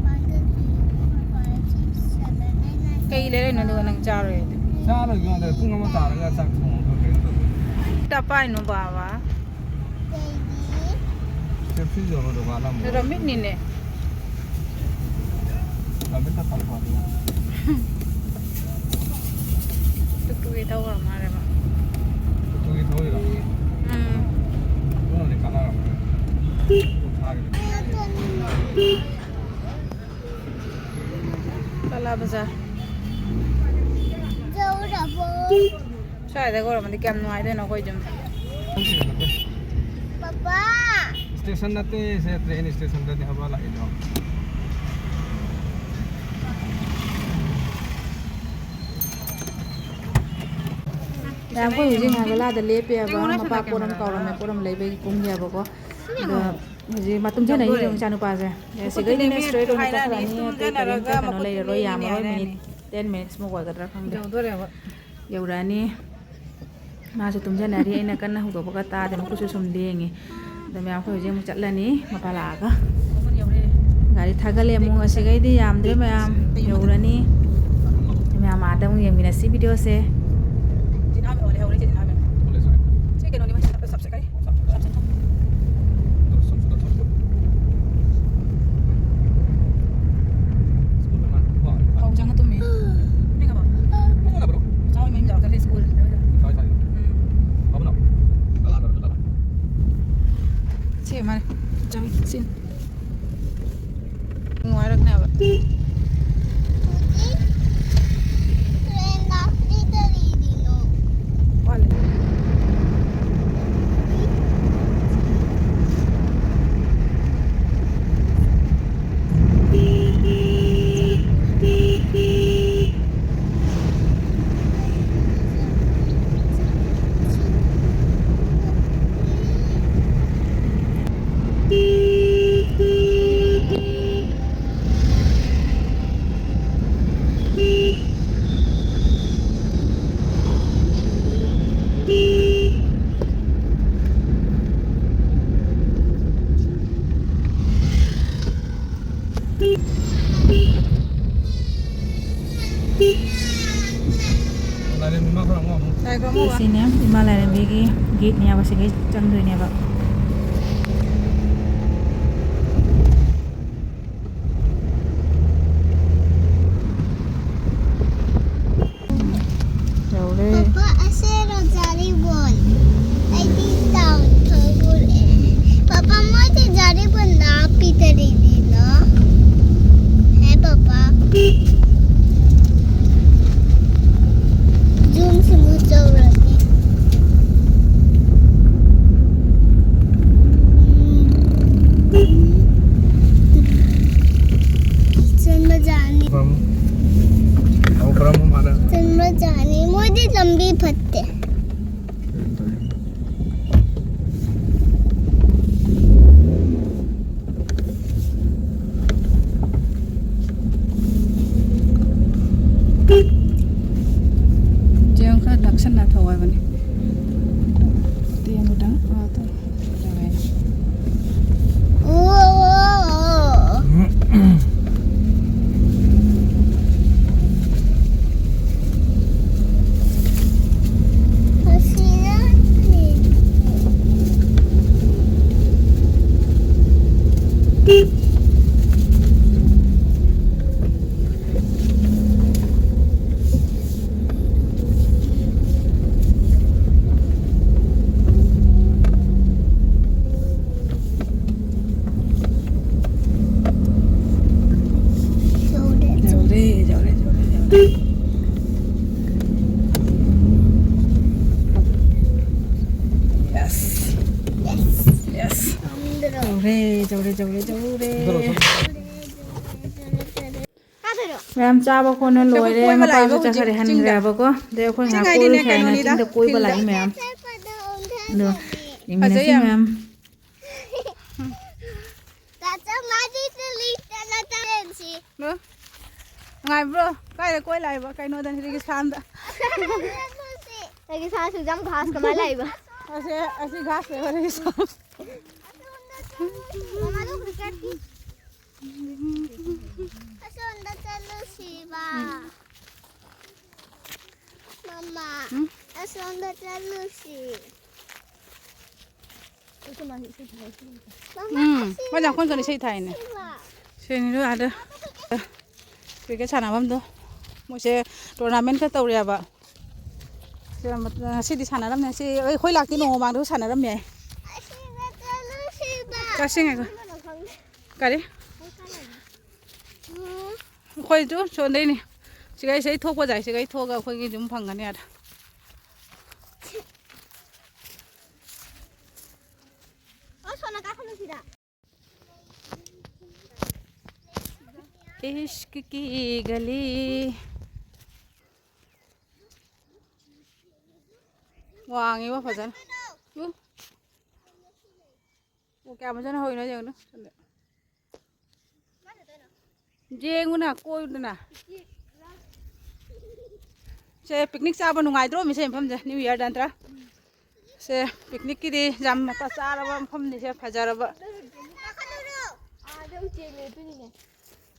ꯀꯩ ꯂꯩꯔꯛꯏꯅꯣ ꯑꯗꯨꯒ ꯅꯪ ꯆꯥꯔꯣꯏ ꯍꯥꯏꯗꯤ? ꯆꯥꯔꯣꯏꯒꯦ, ꯄꯨꯡ ꯑꯃ ꯇꯥꯔꯒ ꯆꯥꯛ ꯊꯣꯡꯉꯒ ꯀꯩꯅꯣ ꯇꯧꯗꯣꯏꯅꯤ꯫ ꯇ ꯄꯥꯏꯅꯣ ꯕꯥꯕꯥ꯫ ꯄꯦꯞꯁꯤ ꯌꯣꯜꯂꯣ ꯗꯨꯀꯥꯟ ꯑꯃ꯫ ꯔꯃꯤꯠꯅꯤꯅꯦ꯫ ꯔꯃꯤꯠꯇ ꯐꯪ ꯐꯪꯉꯤ꯫ ꯇꯨꯛꯇꯨꯒꯤ ꯊꯧꯈ꯭ꯔ ꯃꯥꯜꯂꯦꯕ꯫ ꯇꯨꯛꯇꯨꯒꯤ ꯊꯧꯔꯤꯔꯣ? ꯎꯝ꯫ ꯑꯗꯨꯅꯗꯤ ꯀꯥꯟꯅꯔꯝꯃꯣꯏ꯫ ꯀꯨꯟꯊ꯭ꯔꯥꯒꯤꯗꯤ꯫ ꯀꯂꯥ ꯕꯖꯥꯔ꯫ ꯁ꯭ꯋꯥꯏꯗꯒ ꯑꯣꯏꯔꯝꯃꯗꯤ ꯀꯌꯥꯝ ꯅꯨꯡꯉꯥꯏꯗꯣꯏꯅꯣ ꯑꯩꯈꯣꯏ ꯌꯨꯝ꯫ ꯄꯄꯥ! ꯁ꯭ꯇꯦꯁꯟ ꯅꯠꯇꯦ, ꯁꯦ ꯇ꯭ꯔꯦꯟ ꯁ꯭ꯇꯦꯁꯟꯗꯅꯦ ꯍꯥꯏꯕ ꯂꯥꯛꯏꯗꯣ꯫ ꯃꯌꯥꯝ, ꯑꯩꯈꯣꯏ ꯍꯧꯖꯤꯛ ꯅꯥꯒꯥꯂꯥꯗ ꯂꯦꯞꯄꯦꯕ, ꯃꯄꯥ ꯄꯣꯠ ꯑꯃ ꯀꯥꯎꯔꯝꯃꯦ, ꯄꯣꯠ ꯑꯃ ꯂꯩꯕꯒꯤ ꯀꯨꯝꯒꯦꯕꯀꯣ꯫ ꯑꯗꯣ ꯍꯧꯖꯤꯛ ꯃꯥ ꯇꯨꯝꯖꯅꯔꯤ ꯏꯆꯥꯅꯨꯄꯥꯁꯦ꯫ ꯁꯤꯗꯩꯗꯤ ꯅꯦꯛꯁ ꯇ꯭ꯔꯦꯟ ꯑꯣꯏꯅ ꯆꯠꯈ꯭ꯔꯅꯤ, ꯑꯇꯩ ꯀꯔꯤꯝꯇ ꯀꯩꯅꯣ ꯂꯩꯔꯔꯣꯏ, ꯌꯥꯝꯃꯔꯣꯏ, ꯃꯤꯅꯤꯠ ꯇꯦꯟ ꯃꯤꯅꯤꯠꯁꯃꯨꯛ ꯑꯣꯏꯒꯗ꯭ꯔꯥ ꯈꯪꯗꯦ꯫ ꯌꯧꯔꯛꯑꯅꯤ꯫ ꯃꯥꯁꯨ ꯇꯨꯝꯖꯅꯔꯤ, ꯑꯩꯅ ꯀꯟꯅ ꯍꯧꯗꯣꯛꯄꯒ ꯇꯥꯗꯦ, ꯃꯈꯨꯠꯁꯨ ꯁꯨꯝ ꯂꯦꯡꯉꯤ꯫ ꯑꯗꯣ ꯃꯌꯥꯝ, ꯑꯩꯈꯣꯏ ꯍꯧꯖꯤꯛ ꯑꯃꯨꯛ ꯆꯠꯂꯅꯤ ꯃꯄꯥ ꯂꯥꯛꯑꯒ꯫ ꯒꯥꯔꯤ ꯊꯥꯒꯠꯂꯦ ꯑꯃꯨꯛ, ꯉꯁꯤꯈꯩꯗꯤ ꯌꯥꯝꯗ꯭ꯔꯦ ꯃꯌꯥꯝ, ꯌꯧꯔꯅꯤ꯫ ꯃꯌꯥꯝ ꯑꯥꯗ ꯑꯃꯨꯛ ꯌꯦꯡꯃꯤꯟꯅꯁꯤ ꯚꯤꯗꯤꯑꯣꯁꯦ꯫ ꯍꯥꯎ ꯆꯪꯉ ꯇꯨꯝꯃꯤ꯫ ꯅꯤꯡꯉꯕꯣ? ꯃꯆꯥ ꯍꯣꯏ ꯃꯌꯨꯝ ꯌꯧꯔꯛꯇ꯭ꯔꯗꯤ ꯁ꯭ꯀꯨꯜ꯫ ꯎꯝ꯫ ꯁꯤ ꯃꯥꯅꯦ꯫ ꯆꯪꯉꯤ꯫ ꯁꯤꯅꯤ꯫ ꯅꯨꯡꯉꯥꯏꯔꯛꯅꯦꯕ꯫ ꯋꯥꯠꯂꯤ꯫ ꯁꯤꯅꯦ ꯏꯃꯥ ꯂꯥꯏꯔꯦꯝꯕꯤꯒꯤ ꯒꯦꯠꯅꯦꯕ, ꯁꯤꯒꯩ ꯆꯪꯗꯣꯏꯅꯦꯕ꯫ ꯌꯧꯔꯦ꯫ ꯄꯥꯄꯥ, ꯑꯁꯦ ꯔꯣꯖꯥꯔꯤ ꯕꯣꯟ꯫ ꯑꯩꯗꯤ ꯇꯥꯎꯟ ꯊꯣꯛꯎꯔꯦ꯫ ꯄꯥꯄꯥ, ꯃꯣꯏꯗꯤ ꯖꯥꯔꯤ ꯕꯣꯟ ꯂꯥꯛꯄꯤꯗꯔꯤꯅꯤꯅꯣ꯫ ꯍꯦ ꯄꯥꯄꯥ꯫ ꯖꯨꯝ ꯁꯤꯃꯨ ꯆꯧꯔꯅꯤ꯫ ꯎꯝ꯫ ꯁꯤ ꯂꯝꯕꯤ ꯐꯠꯇꯦ꯫ ꯆꯦꯡ ꯈꯔ ꯅꯛꯁꯟꯅ ꯊꯧ ꯍꯥꯏꯕꯅꯤ꯫ ꯇꯦꯡꯕꯗꯪ꯫ ꯑꯥ, ꯇꯧ꯫ ꯑꯣ꯫ ꯌꯧꯔꯦ, ꯌꯧꯔꯦ, ꯌꯧꯔꯦ, ꯌꯧꯔꯦ꯫ Yes. Yes. Yes. ꯌꯧꯔꯦ, ꯌꯧꯔꯦ, ꯌꯧꯔꯦ, ꯌꯧꯔꯦ꯫ ꯃꯌꯥꯝ ꯆꯥꯕ ꯈꯣꯠꯅ ꯑꯩꯈꯣꯏ ꯂꯣꯏꯔꯦ, ꯀꯣꯏꯕ ꯃꯄꯥꯁꯨ ꯂꯥꯛꯏꯕ ꯍꯧꯖꯤꯛ ꯆꯠꯈ꯭ꯔꯦ, ꯆꯤꯡꯗ꯫ ꯍꯟꯈ꯭ꯔꯦꯕꯀꯣ꯫ ꯑꯗꯩ ꯑꯩꯈꯣꯏ ꯆꯤꯡ ꯉꯥꯏꯍꯥꯛ ꯍꯥꯏꯗꯤꯅꯦ, ꯀꯣꯏꯔꯨꯁꯦ ꯍꯥꯏꯅ ꯀꯩꯅꯣꯅꯤꯗ, ꯆꯤꯡꯗ ꯀꯣꯏꯕ field꯫ ꯂꯥꯛꯏ ꯃꯌꯥꯝ꯫ ꯑꯗꯣ ꯌꯦꯡꯃꯤꯟꯅꯁꯤ ꯐꯖꯩ ꯌꯥꯝ꯫ ꯃꯌꯥꯝ꯫ ꯇꯥꯆꯧ, ꯃꯥꯗꯤ ꯆꯠꯂꯤ, ꯆꯠꯂ ꯆꯠꯂꯁꯤ꯫ ꯅꯣ? ꯅꯨꯡꯉꯥꯏꯕ꯭ꯔꯣ? ꯀꯥꯏꯗ ꯀꯣꯏ ꯂꯥꯛꯏꯕ? ꯀꯩꯅꯣꯗꯅꯤ, ꯔꯦꯒꯤꯁꯇꯥꯟꯗ꯫ ꯔꯦꯒꯤꯁꯇꯥꯟꯁꯨ ꯌꯥꯝ ꯒ꯭ꯔꯥꯁ ꯀꯃꯥꯏꯅ ꯂꯥꯛꯏꯕ? ꯑꯁꯤ, ꯑꯁꯤ ꯒ꯭ꯔꯥꯁ ꯂꯩꯕ ꯔꯦꯒꯤꯁꯇꯥꯟ꯫ ꯃꯃꯥꯗꯣ ꯀ꯭ꯔꯤꯀꯦꯠꯀꯤ꯫ ꯑꯁꯣꯝꯗ ꯆꯠꯂꯨꯁꯤꯕ꯫ ꯎꯝ꯫ ꯃꯃꯥ, ꯎꯝ? ꯑꯁꯣꯝꯗ ꯆꯠꯂꯨꯁꯤ꯫ ꯃꯃꯥ, ꯎꯝ, ꯑꯁꯤ ꯃꯣꯏ ꯂꯥꯡꯈꯣꯜ ꯀꯩꯅꯣ ꯏꯁꯩ ꯊꯥꯏꯅꯦ꯫ ꯆꯠꯂꯨꯁꯤꯕ꯫ ꯁꯤꯅꯤꯗꯣ ꯑꯥꯗ꯫ ꯀ꯭ꯔꯤꯀꯦꯠ ꯁꯥꯟꯅꯐꯝꯗꯣ꯫ ꯃꯣꯏꯁꯦ ꯇꯣꯔꯅꯥꯃꯦꯟ ꯈꯔ ꯇꯧꯔꯤꯑꯕ꯫ ꯁꯤ ꯌꯥꯝ-, ꯉꯁꯤꯗꯤ ꯁꯥꯟꯅꯔꯝꯃꯦ꯫ ꯁꯤ ꯑꯩꯈꯣꯏ ꯂꯥꯛꯇꯤ ꯅꯣꯡꯃ ꯃꯃꯥꯡꯗꯁꯨ ꯁꯥꯟꯅꯔꯝꯃꯦ꯫ ꯑꯁꯤꯗ ꯆꯠꯂꯨꯁꯤꯕ꯫ ꯆꯠꯁꯤ ꯉꯥꯏꯈꯣ꯫ ꯀꯔꯤ? ꯎꯝ꯫ ꯑꯩꯈꯣꯏꯁꯨ ꯁꯣꯟꯗꯩꯅꯤ꯫ ꯁꯤꯒꯩ ꯁꯤꯗꯩ ꯊꯣꯛꯄ ꯌꯥꯏ꯫ ꯁꯤꯒꯩ ꯊꯣꯛꯑꯒ ꯑꯩꯈꯣꯏꯒꯤ ꯌꯨꯝ ꯐꯪꯒꯅꯤ ꯑꯗ꯫ ꯑꯣ, ꯁꯣꯝꯗ ꯀꯥꯈꯠꯂꯨꯁꯤꯔ? ꯏꯁꯛ ꯀꯤ ꯒꯂꯤ꯫ ꯋꯥꯡꯉꯤꯕꯣ ꯐꯖꯅ꯫ ꯎ꯫ ꯑꯣ, ꯀꯌꯥꯝ ꯐꯖꯅ ꯍꯧꯔꯤꯅꯣ ꯌꯦꯡꯉꯨꯅꯦ꯫ ꯌꯦꯡꯉꯨꯅ, ꯀꯣꯏꯌꯨꯗꯅ꯫ ꯁꯦ, picnic ꯆꯥꯕ ꯅꯨꯡꯉꯥꯏꯗ꯭ꯔꯣ, ꯃꯤꯁꯦ ꯃꯐꯝꯁꯦ, New Year ꯗ ꯅꯠꯇ꯭ꯔꯥ? ꯁꯦ, picnic ꯀꯤꯗꯤ ꯌꯥꯝ ꯃꯄꯥ ꯆꯥꯔꯕ ꯃꯐꯝꯅꯤꯁꯦ, ꯐꯖꯔꯕ꯫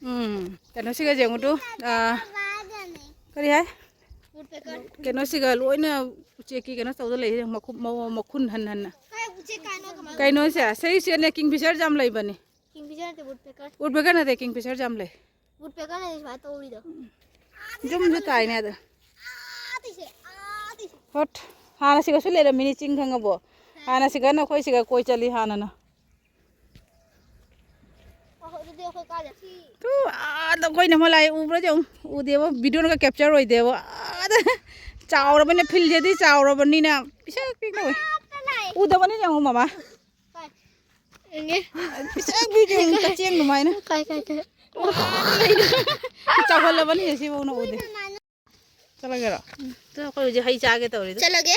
ꯎꯝ, ꯀꯩꯅꯣꯁꯤꯒ ꯌꯦꯡꯉꯨꯗꯨ, ꯑꯥ, ꯀꯔꯤ ꯍꯥꯏ? ꯀꯩꯅꯣꯁꯤꯒ ꯂꯣꯏꯅ ꯎꯆꯦꯛꯀꯤ ꯀꯩꯅꯣ ꯇꯧꯗ ꯂꯩ, ꯃꯈꯨ-, ꯃ-, ꯃꯈꯨꯟ ꯍꯟ ꯍꯟꯅ꯫ ꯀꯩꯅꯣꯁꯦ, ꯁꯤꯒꯤꯁꯦ ꯀꯤꯡ ꯐꯤꯁꯔꯁꯦ ꯌꯥꯝ ꯂꯩꯕꯅꯤ꯫ Woodpecker ꯅꯠꯇꯦ, ꯀꯤꯡ ꯐꯤꯁꯔ ꯌꯥꯝ ꯂꯩ꯫ Woodpecker ꯅꯗꯤ ꯁꯨꯃꯥꯏꯅ ꯇꯧꯔꯤꯗꯣ꯫ ꯌꯨꯝꯁꯨ ꯇꯥꯏꯅꯦ ꯑꯗ꯫ ꯍꯣꯠ, ꯍꯥꯟꯅ ꯁꯤꯒꯁꯨ ꯂꯩꯔꯝꯃꯤꯅꯤ ꯆꯤꯡ, ꯈꯪꯉꯕꯣ? ꯍꯥꯟꯅ ꯁꯤꯒ ꯅꯈꯣꯏ ꯁꯤꯒ ꯀꯣꯏ ꯆꯠꯂꯤ ꯍꯥꯟꯅꯅ꯫ ꯑꯍꯣ, ꯑꯗꯨꯗꯤ ꯑꯩꯈꯣꯏ ꯀꯥꯏꯗ? ꯁꯤ ꯇꯨ, ꯑꯥꯗ ꯑꯩꯈꯣꯏꯅ ꯑꯃ ꯂꯥꯛꯑꯦ, ꯎꯕ꯭ꯔꯥ ꯌꯦꯡꯉꯨ꯫ ꯎꯗꯦꯕ, video ꯅꯒ capture ꯑꯣꯏꯗꯦꯕ꯫ ꯑꯥꯗ ꯆꯥꯎꯔꯕꯅꯤꯅ, field ꯁꯤꯗꯤ ꯆꯥꯎꯔꯕꯅꯤꯅ ꯄꯤꯁꯛ ꯄꯤꯛꯅ ꯎꯏ꯫ ꯑꯥꯗ ꯂꯥꯛꯑꯦ꯫ ꯎꯗꯕꯅꯤ ꯌꯦꯡꯉꯨ ꯃꯃꯥ꯫ ꯀꯥꯏ? ꯌꯦꯡꯉꯦ꯫ ꯄꯤꯁꯛ ꯄꯤꯛꯅ ꯌꯦꯡꯉꯨ, ꯀꯛꯆꯦꯡ ꯑꯗꯨꯃꯥꯏꯅ꯫ ꯀꯥꯏ, ꯀꯥꯏ, ꯀꯥꯏ? ꯆꯥꯎꯍꯜꯂꯕꯅꯤꯅ ꯁꯤꯐꯥꯎꯅ ꯎꯗꯦ꯫ ꯆꯠꯂꯒꯦꯔꯣ? ꯎꯝ, ꯇꯨ ꯑꯩꯈꯣꯏ ꯍꯧꯖꯤꯛ ꯍꯩ ꯆꯥꯒꯦ ꯇꯧꯔꯤꯗꯣ꯫ ꯆꯠꯂꯒꯦ꯫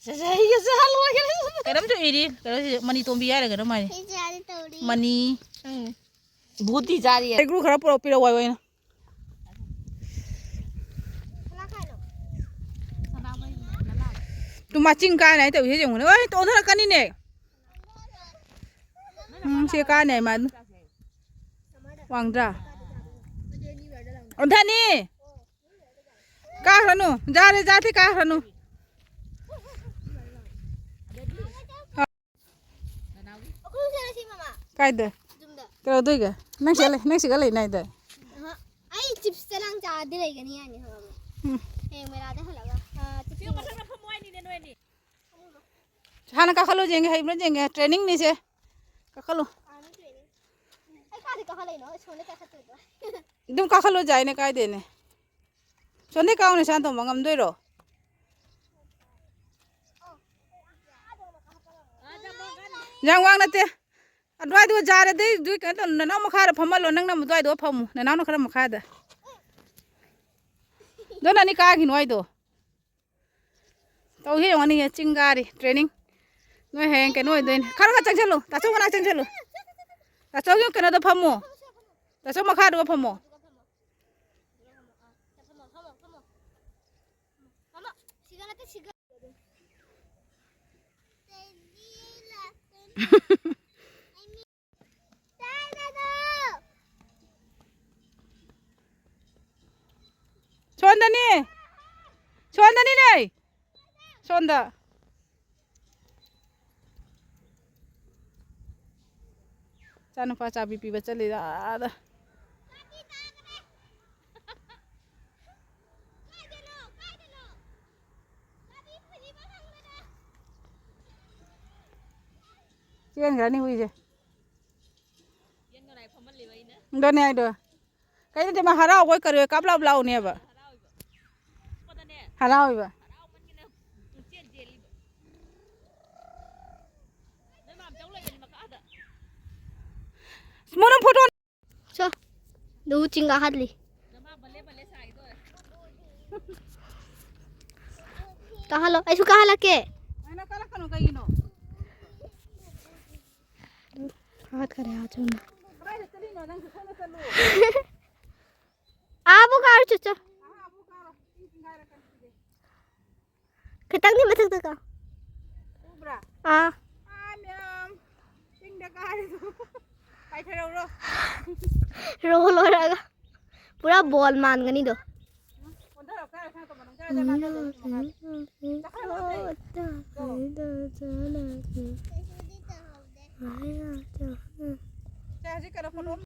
ꯁꯦ, ꯁꯦ, ꯍꯩꯒ ꯆꯥ ꯂꯣꯏꯔꯦ꯫ ꯀꯩꯅꯣꯝꯁꯨ ꯏꯔꯤ, ꯀꯩꯅꯣꯁꯤ ꯃꯅꯤ ꯇꯣꯝꯕꯤ ꯍꯥꯏꯔ ꯀꯩꯅꯣꯝ ꯍꯥꯏꯔꯤ꯫ ꯍꯩ ꯆꯥꯒꯦ ꯇꯧꯔꯤ꯫ ꯃꯅꯤ꯫ ꯎꯝ꯫ ꯕꯨꯠꯇꯤ ꯆꯥꯔꯤ꯫ ꯍꯩꯀ꯭ꯔꯨ ꯈꯔ ꯄꯨꯔꯛꯄꯤꯔꯛꯑꯣ ꯍꯥꯏꯌꯣ ꯑꯩꯅ꯫ ꯀꯅꯥ ꯀꯥꯏꯅꯣ? ꯇꯨ ꯃꯥ ꯆꯤꯡ ꯀꯥꯅꯤ ꯍꯥꯏ ꯇꯧꯏꯁꯦ ꯌꯦꯡꯉꯨꯅꯦ꯫ ꯑꯣꯏ, ꯇꯣꯟꯊꯔꯛꯀꯅꯤꯅꯦ꯫ ꯎꯝ, ꯁꯤ ꯀꯥꯅꯤ ꯍꯥꯏ ꯃꯥ꯫ ꯋꯥꯡꯗ꯭ꯔꯥ? ꯑꯣꯟꯊꯅꯤ꯫ ꯀꯥꯈ꯭ꯔꯅꯨ꯫ ꯖꯥꯔꯦ, ꯖꯥꯔꯗꯤ ꯀꯥꯈ꯭ꯔꯅꯨ꯫ ꯑꯩꯈꯣꯏ ꯆꯠꯂꯁꯤ, ꯃꯃꯥ꯫ ꯀꯥꯏꯗ? ꯌꯨꯝꯗ꯫ ꯀꯩꯗꯧꯗꯣꯏꯒꯦ? ꯅꯪ ꯁꯤꯗ ꯂꯩ-, ꯅꯪ ꯁꯤꯗ ꯂꯩꯅꯥꯏꯗ꯫ ꯑꯍ꯫ ꯑꯩ chips ꯆꯔꯥꯡ ꯆꯥꯔꯗꯤ ꯂꯩꯒꯅꯤ ꯌꯥꯅꯤ, ꯈꯪꯉꯕ? ꯎꯝ꯫ ꯍꯌꯦꯡ ꯃꯦꯂꯥꯗ ꯍꯜꯂꯒ, ꯑ, chips ꯆꯤꯡ ꯃꯊꯛꯇ ꯐꯝꯃꯣ ꯍꯥꯏꯅꯤꯅꯦ ꯅꯣꯏ ꯑꯅꯤ꯫ ꯍꯥꯟꯅ ꯀꯥꯈꯠꯂꯣ ꯌꯦꯡꯒꯦ, ꯍꯩꯕ꯭ꯔꯥ ꯌꯦꯡꯒꯦ꯫ Training ꯅꯤꯁꯦ꯫ ꯀꯥꯈꯠꯂꯣ꯫ ꯑꯥ, ꯅꯪ training꯫ ꯑꯩ ꯀꯥꯏꯗ ꯀꯥꯈꯠꯂꯛꯏꯅꯣ? ꯑꯩ ꯁꯣꯝꯗ ꯀꯥꯈꯠꯇꯣꯏꯕ꯫ ꯑꯗꯨꯝ ꯀꯥꯈꯠꯂꯨ ꯌꯥꯏꯅꯦ, ꯀꯥꯏꯗꯦꯅꯦ꯫ ꯁꯣꯝꯗꯩ ꯀꯥꯎꯅꯦ, ꯁꯥꯟꯇꯣꯝꯕ, ꯉꯝꯗꯣꯏꯔꯣ? ꯌꯥꯝ ꯋꯥꯡ ꯅꯠꯇꯦ꯫ ꯑꯗꯨꯋꯥꯏꯗꯨꯒ ꯖꯥꯔꯗꯤ ꯑꯗꯨꯏ ꯀꯩꯅꯣ ꯇꯧ, ꯅꯅꯥꯎ ꯃꯈꯥꯗ ꯐꯝꯍꯜꯂꯣ, ꯅꯪꯅ ꯑꯗꯨꯋꯥꯏꯗꯨꯒ ꯐꯝꯃꯨ, ꯅꯅꯥꯎꯅ ꯈꯔ ꯃꯈꯥꯗ꯫ ꯑꯗꯣ ꯅꯅꯤ ꯀꯥꯈꯤꯅꯨ ꯍꯥꯏꯗꯣ꯫ ꯇꯧꯁꯤ ꯌꯦꯡꯉꯅꯤꯌꯦ, ꯆꯤꯡ ꯀꯥꯔꯤ ꯇ꯭ꯔꯦꯅꯤꯡ꯫ ꯅꯣꯏ ꯍꯌꯦꯡ ꯀꯩꯅꯣ ꯑꯣꯏꯗꯣꯏꯅꯦ꯫ ꯈꯔ ꯈꯔ ꯆꯪꯁꯤꯜꯂꯨ, ꯇꯥꯆꯧ ꯃꯅꯥꯛ ꯆꯪꯁꯤꯜꯂꯨ꯫ ꯇꯥꯆꯧꯒꯤ ꯀꯩꯅꯣꯗ ꯐꯝꯃꯣ꯫ ꯇꯥꯆꯧ ꯃꯈꯥꯗꯨꯒ ꯐꯝꯃꯣ꯫ ꯁꯣꯟꯗꯅꯤ꯫ ꯁꯣꯟꯗꯅꯤꯅꯦ꯫ ꯁꯣꯟꯗ꯫ ꯏꯆꯥꯅꯨꯄꯥ ꯆꯥꯕꯤ ꯄꯤꯕ ꯆꯠꯂꯤꯗ ꯑꯥꯗ꯫ ꯆꯦꯟꯈ꯭ꯔꯅꯤ ꯍꯨꯏꯁꯦ꯫ ꯑꯗꯨꯅꯦ ꯍꯥꯏꯗꯣ꯫ ꯀꯩꯅꯣꯗꯤ ꯃꯥ ꯍꯔꯥꯎꯕꯣꯏ ꯀꯔꯤꯑꯣꯏ ꯀꯥꯞ ꯂꯥꯎ ꯂꯥꯎꯅꯦꯕ꯫ ꯍꯔꯥꯎꯏꯕ꯫ ꯃꯣꯅ ꯐꯣꯇꯣ꯫ ꯆꯣ꯫ ꯑꯗꯨ ꯆꯤꯡ ꯀꯥꯈꯠꯂꯤ꯫ ꯀꯥꯍꯜꯂꯣ, ꯑꯩꯁꯨ ꯀꯥꯍꯜꯂꯛꯀꯦ꯫ ꯅꯪ ꯀꯥꯔꯛꯀꯅꯨ ꯀꯩꯒꯤꯅꯣ? ꯀꯥꯈꯠꯈꯔꯦ ꯑꯥ ꯆꯨꯝꯅ꯫ ꯀꯗꯥꯏꯗ ꯆꯠꯂꯤꯅꯣ? ꯅꯪꯁꯨ ꯈꯣꯡꯅ ꯆꯠꯂꯨ꯫ ꯑꯥꯕꯨ ꯀꯥꯔꯨ ꯆꯠꯆꯣ꯫ ꯑꯥ, ꯑꯥꯕꯨ ꯀꯥꯔꯣ꯫ ꯏꯁꯤꯡ ꯆꯤꯡꯈꯥꯏꯔꯛꯀꯅꯤ ꯁꯤꯗꯤ꯫ ꯈꯤꯇꯪꯗꯤ ꯃꯊꯛꯇ ꯀꯥ꯫ ꯎꯕ꯭ꯔꯥ? ꯑꯥ꯫ ꯑꯥ, ꯃꯌꯥꯝ꯫ ꯆꯤꯡꯗ ꯀꯥꯔꯤꯗꯣ꯫ ꯄꯥꯏꯊꯔꯛꯎꯔꯣ? ꯔꯣ ꯂꯣꯏꯔꯒ꯫ ꯄꯨꯔꯥ ꯕꯣꯜ ꯃꯥꯟꯒꯅꯤꯗꯣ꯫ ꯎꯝ, ꯑꯣꯟꯊꯔꯛꯑꯣ, ꯀꯥꯔꯣ, ꯁꯥ ꯇꯧꯕ ꯅꯪ ꯀꯥꯔꯣ, ꯀꯥꯔꯣ, ꯀꯥꯔꯣ, ꯀꯥꯔꯣ꯫ ꯆꯥꯈꯠꯂꯛꯑꯣ, ꯆꯦ꯫ ꯇꯣ꯫ ꯆꯦ, ꯍꯧꯖꯤꯛ ꯀꯩꯅꯣ ꯐꯣꯇꯣ ꯑꯃ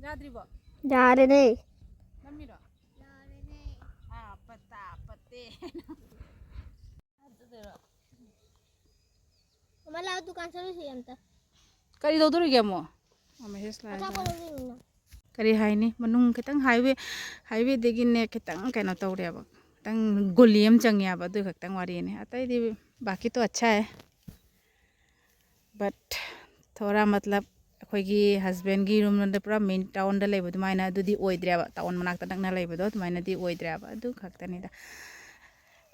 ꯌꯥꯗ꯭ꯔꯤꯕꯣ? ꯌꯥꯔꯦꯅꯦ꯫ ꯅꯝꯃꯤꯔꯣ? ꯑꯥ, ꯄꯠꯇꯥ ꯄꯠꯇꯦ꯫ ꯃꯃꯥ, ꯂꯥꯛꯑꯣ, ꯗꯨꯀꯥꯟ ꯆꯠꯂꯨꯁꯤ ꯑꯝꯇ꯫ ꯀꯔꯤ ꯇꯧꯗꯣꯔꯤꯒꯦ ꯑꯃꯨꯛ? ꯑꯣ, message ꯂꯥꯛꯑꯦ꯫ ꯑꯆꯥꯄꯣꯠ ꯂꯧꯗꯣꯏꯅꯤꯅ꯫ ꯀꯔꯤ ꯍꯥꯏꯅꯤ? ꯃꯅꯨꯡ ꯈꯤꯇꯪ highway, highwayꯗꯒꯤꯅꯦ ꯈꯤꯇꯪ ꯀꯩꯅꯣ ꯇꯧꯔꯦꯕ꯫ ꯈꯤꯇꯪ ꯒꯣꯂꯤ ꯑꯃ ꯆꯪꯉꯦꯕ, ꯑꯗꯨ ꯈꯛꯇꯪ ꯋꯥꯔꯤꯅꯤ꯫ ꯑꯇꯩꯗꯤ ꯕꯥꯀꯤ ꯇꯣ ꯑꯠꯁꯥ ꯍꯦ꯫ But ꯊꯣꯔꯥ ꯃꯇꯂꯕ ꯑꯩꯈꯣꯏꯒꯤ ꯍꯁꯕꯦꯟꯒꯤ ꯔꯨꯝꯗ ꯄꯨꯔꯥ ꯃꯦꯟ ꯇꯥꯎꯟꯗ ꯂꯩꯕ ꯑꯗꯨꯃꯥꯏꯅ ꯑꯗꯨꯗꯤ ꯑꯣꯏꯗ꯭ꯔꯦꯕ, ꯇꯥꯎꯟ ꯃꯅꯥꯛꯇ ꯅꯛꯅ ꯂꯩꯕꯗꯣ ꯑꯗꯨꯃꯥꯏꯅꯗꯤ ꯑꯣꯏꯗ꯭ꯔꯦꯕ꯫ ꯑꯗꯨ ꯈꯛꯇꯅꯤꯗ꯫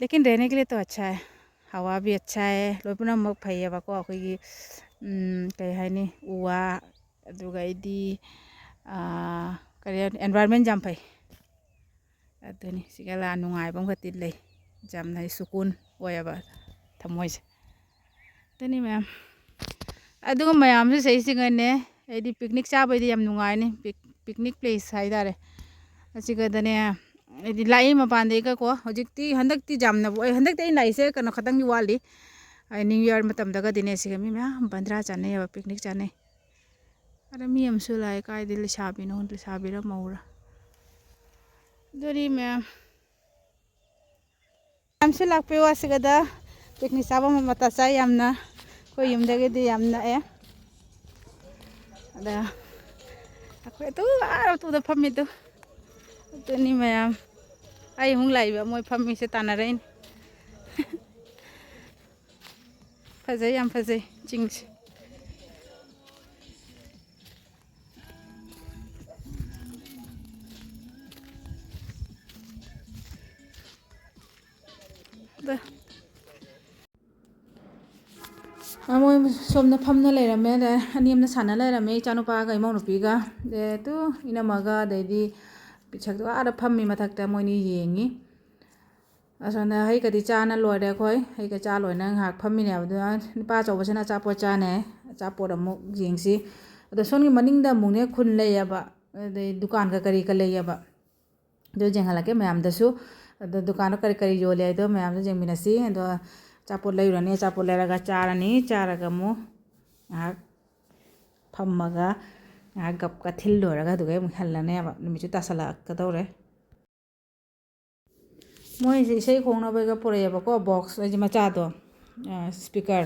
लेकिन रहने के लिए तो अच्छा है, हवा भी अच्छा है, ꯂꯣꯏ ꯄꯨꯝꯅꯃꯛ ꯐꯩꯌꯦꯕꯀꯣ꯫ ꯑꯩꯈꯣꯏꯒꯤ, ꯎꯝ, ꯀꯩ ꯍꯥꯏꯅꯤ, ꯎ ꯋꯥ, ꯑꯗꯨꯒ ꯑꯩꯗꯤ, ꯑꯥ, ꯀꯔꯤ ꯍꯥꯏꯅꯤ, environment ꯌꯥꯝ ꯐꯩ꯫ ꯑꯗꯨꯅꯤ, ꯁꯤꯒ ꯂꯥ ꯅꯨꯡꯉꯥꯏꯕ ꯑꯃꯈꯛꯇꯤ ꯂꯩ, ꯌꯥꯝꯅ ꯁꯨꯀꯨꯟ ꯑꯣꯏꯌꯦꯕ ꯊꯃꯣꯏꯁꯦ꯫ ꯑꯗꯨꯅꯤ ꯃꯌꯥꯝ, ꯑꯗꯨꯒ ꯃꯌꯥꯝꯁꯨ ꯁꯤꯗꯩꯁꯤꯒꯅꯦ, ꯑꯩꯗꯤ picnic ꯆꯥꯕꯩꯗꯤ ꯌꯥꯝ ꯅꯨꯡꯉꯥꯏꯅꯤ꯫ Pic-, picnic place ꯍꯥꯏꯇꯥꯔꯦ꯫ ꯑꯁꯤꯒꯗꯅꯦ, ꯍꯥꯏꯗꯤ ꯂꯥꯛꯏ ꯃꯄꯥꯟꯗꯒꯤꯒꯀꯣ꯫ ꯍꯧꯖꯤꯛꯇꯤ, ꯍꯟꯗꯛꯇꯤ ꯌꯥꯝꯅꯕꯨ ꯑꯣꯏ, ꯍꯟꯗꯛꯇꯤ ꯑꯩ ꯂꯥꯛꯏꯁꯦ ꯀꯩꯅꯣ ꯈꯛꯇꯪꯗꯤ ꯋꯥꯠꯂꯤ꯫ ꯑꯩ New Year ꯃꯇꯝꯗꯒꯗꯤꯅꯦ, ꯁꯤꯒ ꯃꯤ ꯃꯌꯥꯝ ꯕꯟꯗ꯭ꯔꯥ ꯆꯥꯅꯩꯌꯦꯕ, picnic ꯆꯥꯅꯩ꯫ ꯑꯗ ꯃꯤ ꯑꯃꯁꯨ ꯂꯥꯛꯑꯦ, ꯀꯥꯏꯗꯩ ꯂꯩꯁꯥꯕꯤꯅꯣ ꯈꯪꯗꯦ, ꯂꯩꯁꯥꯕꯤꯔ ꯃꯧꯔ꯫ ꯑꯗꯨꯅꯤ ꯃꯌꯥꯝ꯫ ꯃꯌꯥꯝꯁꯨ ꯂꯥꯛꯄꯤꯌꯨ ꯑꯁꯤꯒꯗ꯫ Picnic ꯆꯥꯐꯝ ꯃꯇꯥ ꯆꯥꯏ ꯌꯥꯝꯅ꯫ ꯑꯩꯈꯣꯏ ꯌꯨꯝꯗꯒꯤꯗꯤ ꯌꯥꯝ ꯅꯛꯑꯦ꯫ ꯑꯗ ꯑꯩꯈꯣꯏ ꯑꯗꯨ ꯑꯥ ꯎꯇꯨꯗ ꯐꯝꯃꯤꯗꯨ꯫ ꯑꯗꯨꯅꯤ ꯃꯌꯥꯝ꯫ ꯑꯩ ꯑꯃꯨꯛ ꯂꯥꯛꯏꯕ, ꯃꯣꯏ ꯐꯝꯃꯤꯁꯦ ꯇꯥꯟꯅꯔꯛꯏꯅꯤ꯫ ꯐꯖꯩ, ꯌꯥꯝ ꯐꯖꯩ ꯆꯤꯡꯁꯦ꯫ ꯑꯗ, ꯑ, ꯃꯣꯏ ꯁꯣꯝꯗ ꯐꯝꯅ ꯂꯩꯔꯝꯃꯦ꯫ ꯑꯗ ꯑꯅꯤ ꯑꯃꯅ ꯁꯥꯟꯅ ꯂꯩꯔꯝꯃꯦ, ꯏꯆꯥꯅꯨꯄꯥꯒ ꯏꯃꯧ ꯅꯨꯄꯤꯒ꯫ ꯑꯗꯩ ꯑꯗꯨ ꯏꯅꯝꯃꯒ, ꯑꯗꯩꯗꯤ ꯄꯤꯁꯛꯇꯨ ꯑꯥꯗ ꯐꯝꯃꯤ ꯃꯊꯛꯇ, ꯃꯣꯏꯅꯤ ꯌꯦꯡꯉꯤ꯫ ꯑꯁꯣꯝꯗ ꯍꯩꯒꯗꯤ ꯆꯥꯅ ꯂꯣꯏꯔꯦ ꯑꯩꯈꯣꯏ꯫ ꯍꯩꯒ ꯆꯥ ꯂꯣꯏꯅ ꯉꯥꯏꯍꯥꯛ ꯐꯝꯃꯤꯅꯦꯕ꯫ ꯑꯗꯨꯅ ꯅꯨꯄꯥ ꯑꯆꯧꯕꯁꯤꯅ ꯑꯆꯥꯄꯣꯠ ꯆꯥꯅꯦ꯫ ꯑꯆꯥꯄꯣꯠ ꯑꯃꯨꯛ ꯌꯦꯡꯁꯤ꯫ ꯑꯗꯣ ꯁꯣꯝꯒꯤ ꯃꯅꯤꯡꯗ ꯑꯃꯨꯛꯅꯦ ꯈꯨꯟ ꯂꯩꯌꯦꯕ꯫ ꯑꯗꯩ ꯗꯨꯀꯥꯟꯒ ꯀꯔꯤꯒ ꯂꯩꯌꯦꯕ꯫ ꯑꯗꯨ ꯌꯦꯡꯍꯜꯂꯛꯀꯦ ꯃꯌꯥꯝꯗꯁꯨ꯫ ꯑꯗꯣ ꯗꯨꯀꯥꯟꯗ ꯀꯔꯤ ꯀꯔꯤ ꯌꯣꯜꯂꯤ ꯍꯥꯏꯗꯣ ꯃꯌꯥꯝꯗ ꯌꯦꯡꯃꯤꯟꯅꯁꯤ꯫ ꯑꯗꯣ ꯑꯆꯥꯄꯣꯠ ꯂꯩꯔꯨꯔꯅꯤ꯫ ꯑꯆꯥꯄꯣꯠ ꯂꯩꯔꯒ ꯆꯥꯔꯅꯤ꯫ ꯆꯥꯔꯒ ꯑꯃꯨꯛ ꯉꯥꯏꯍꯥꯛ ꯐꯝꯃꯒ ꯉꯥꯏꯍꯥꯛ ꯒꯞꯀ ꯊꯤꯜ ꯂꯣꯏꯔꯒ ꯑꯗꯨꯒ ꯑꯃꯨꯛ ꯍꯜꯂꯅꯦꯕ꯫ ꯅꯨꯃꯤꯠꯁꯨ ꯇꯥꯁꯜꯂꯛꯀꯗꯧꯔꯦ꯫ ꯃꯣꯏꯁꯦ ꯏꯁꯩ ꯈꯣꯡꯅꯕꯒ ꯄꯨꯔꯛꯑꯦꯕꯀꯣ, box ꯍꯥꯏꯗꯤ ꯃꯆꯥꯗꯣ, ꯑ, speaker꯫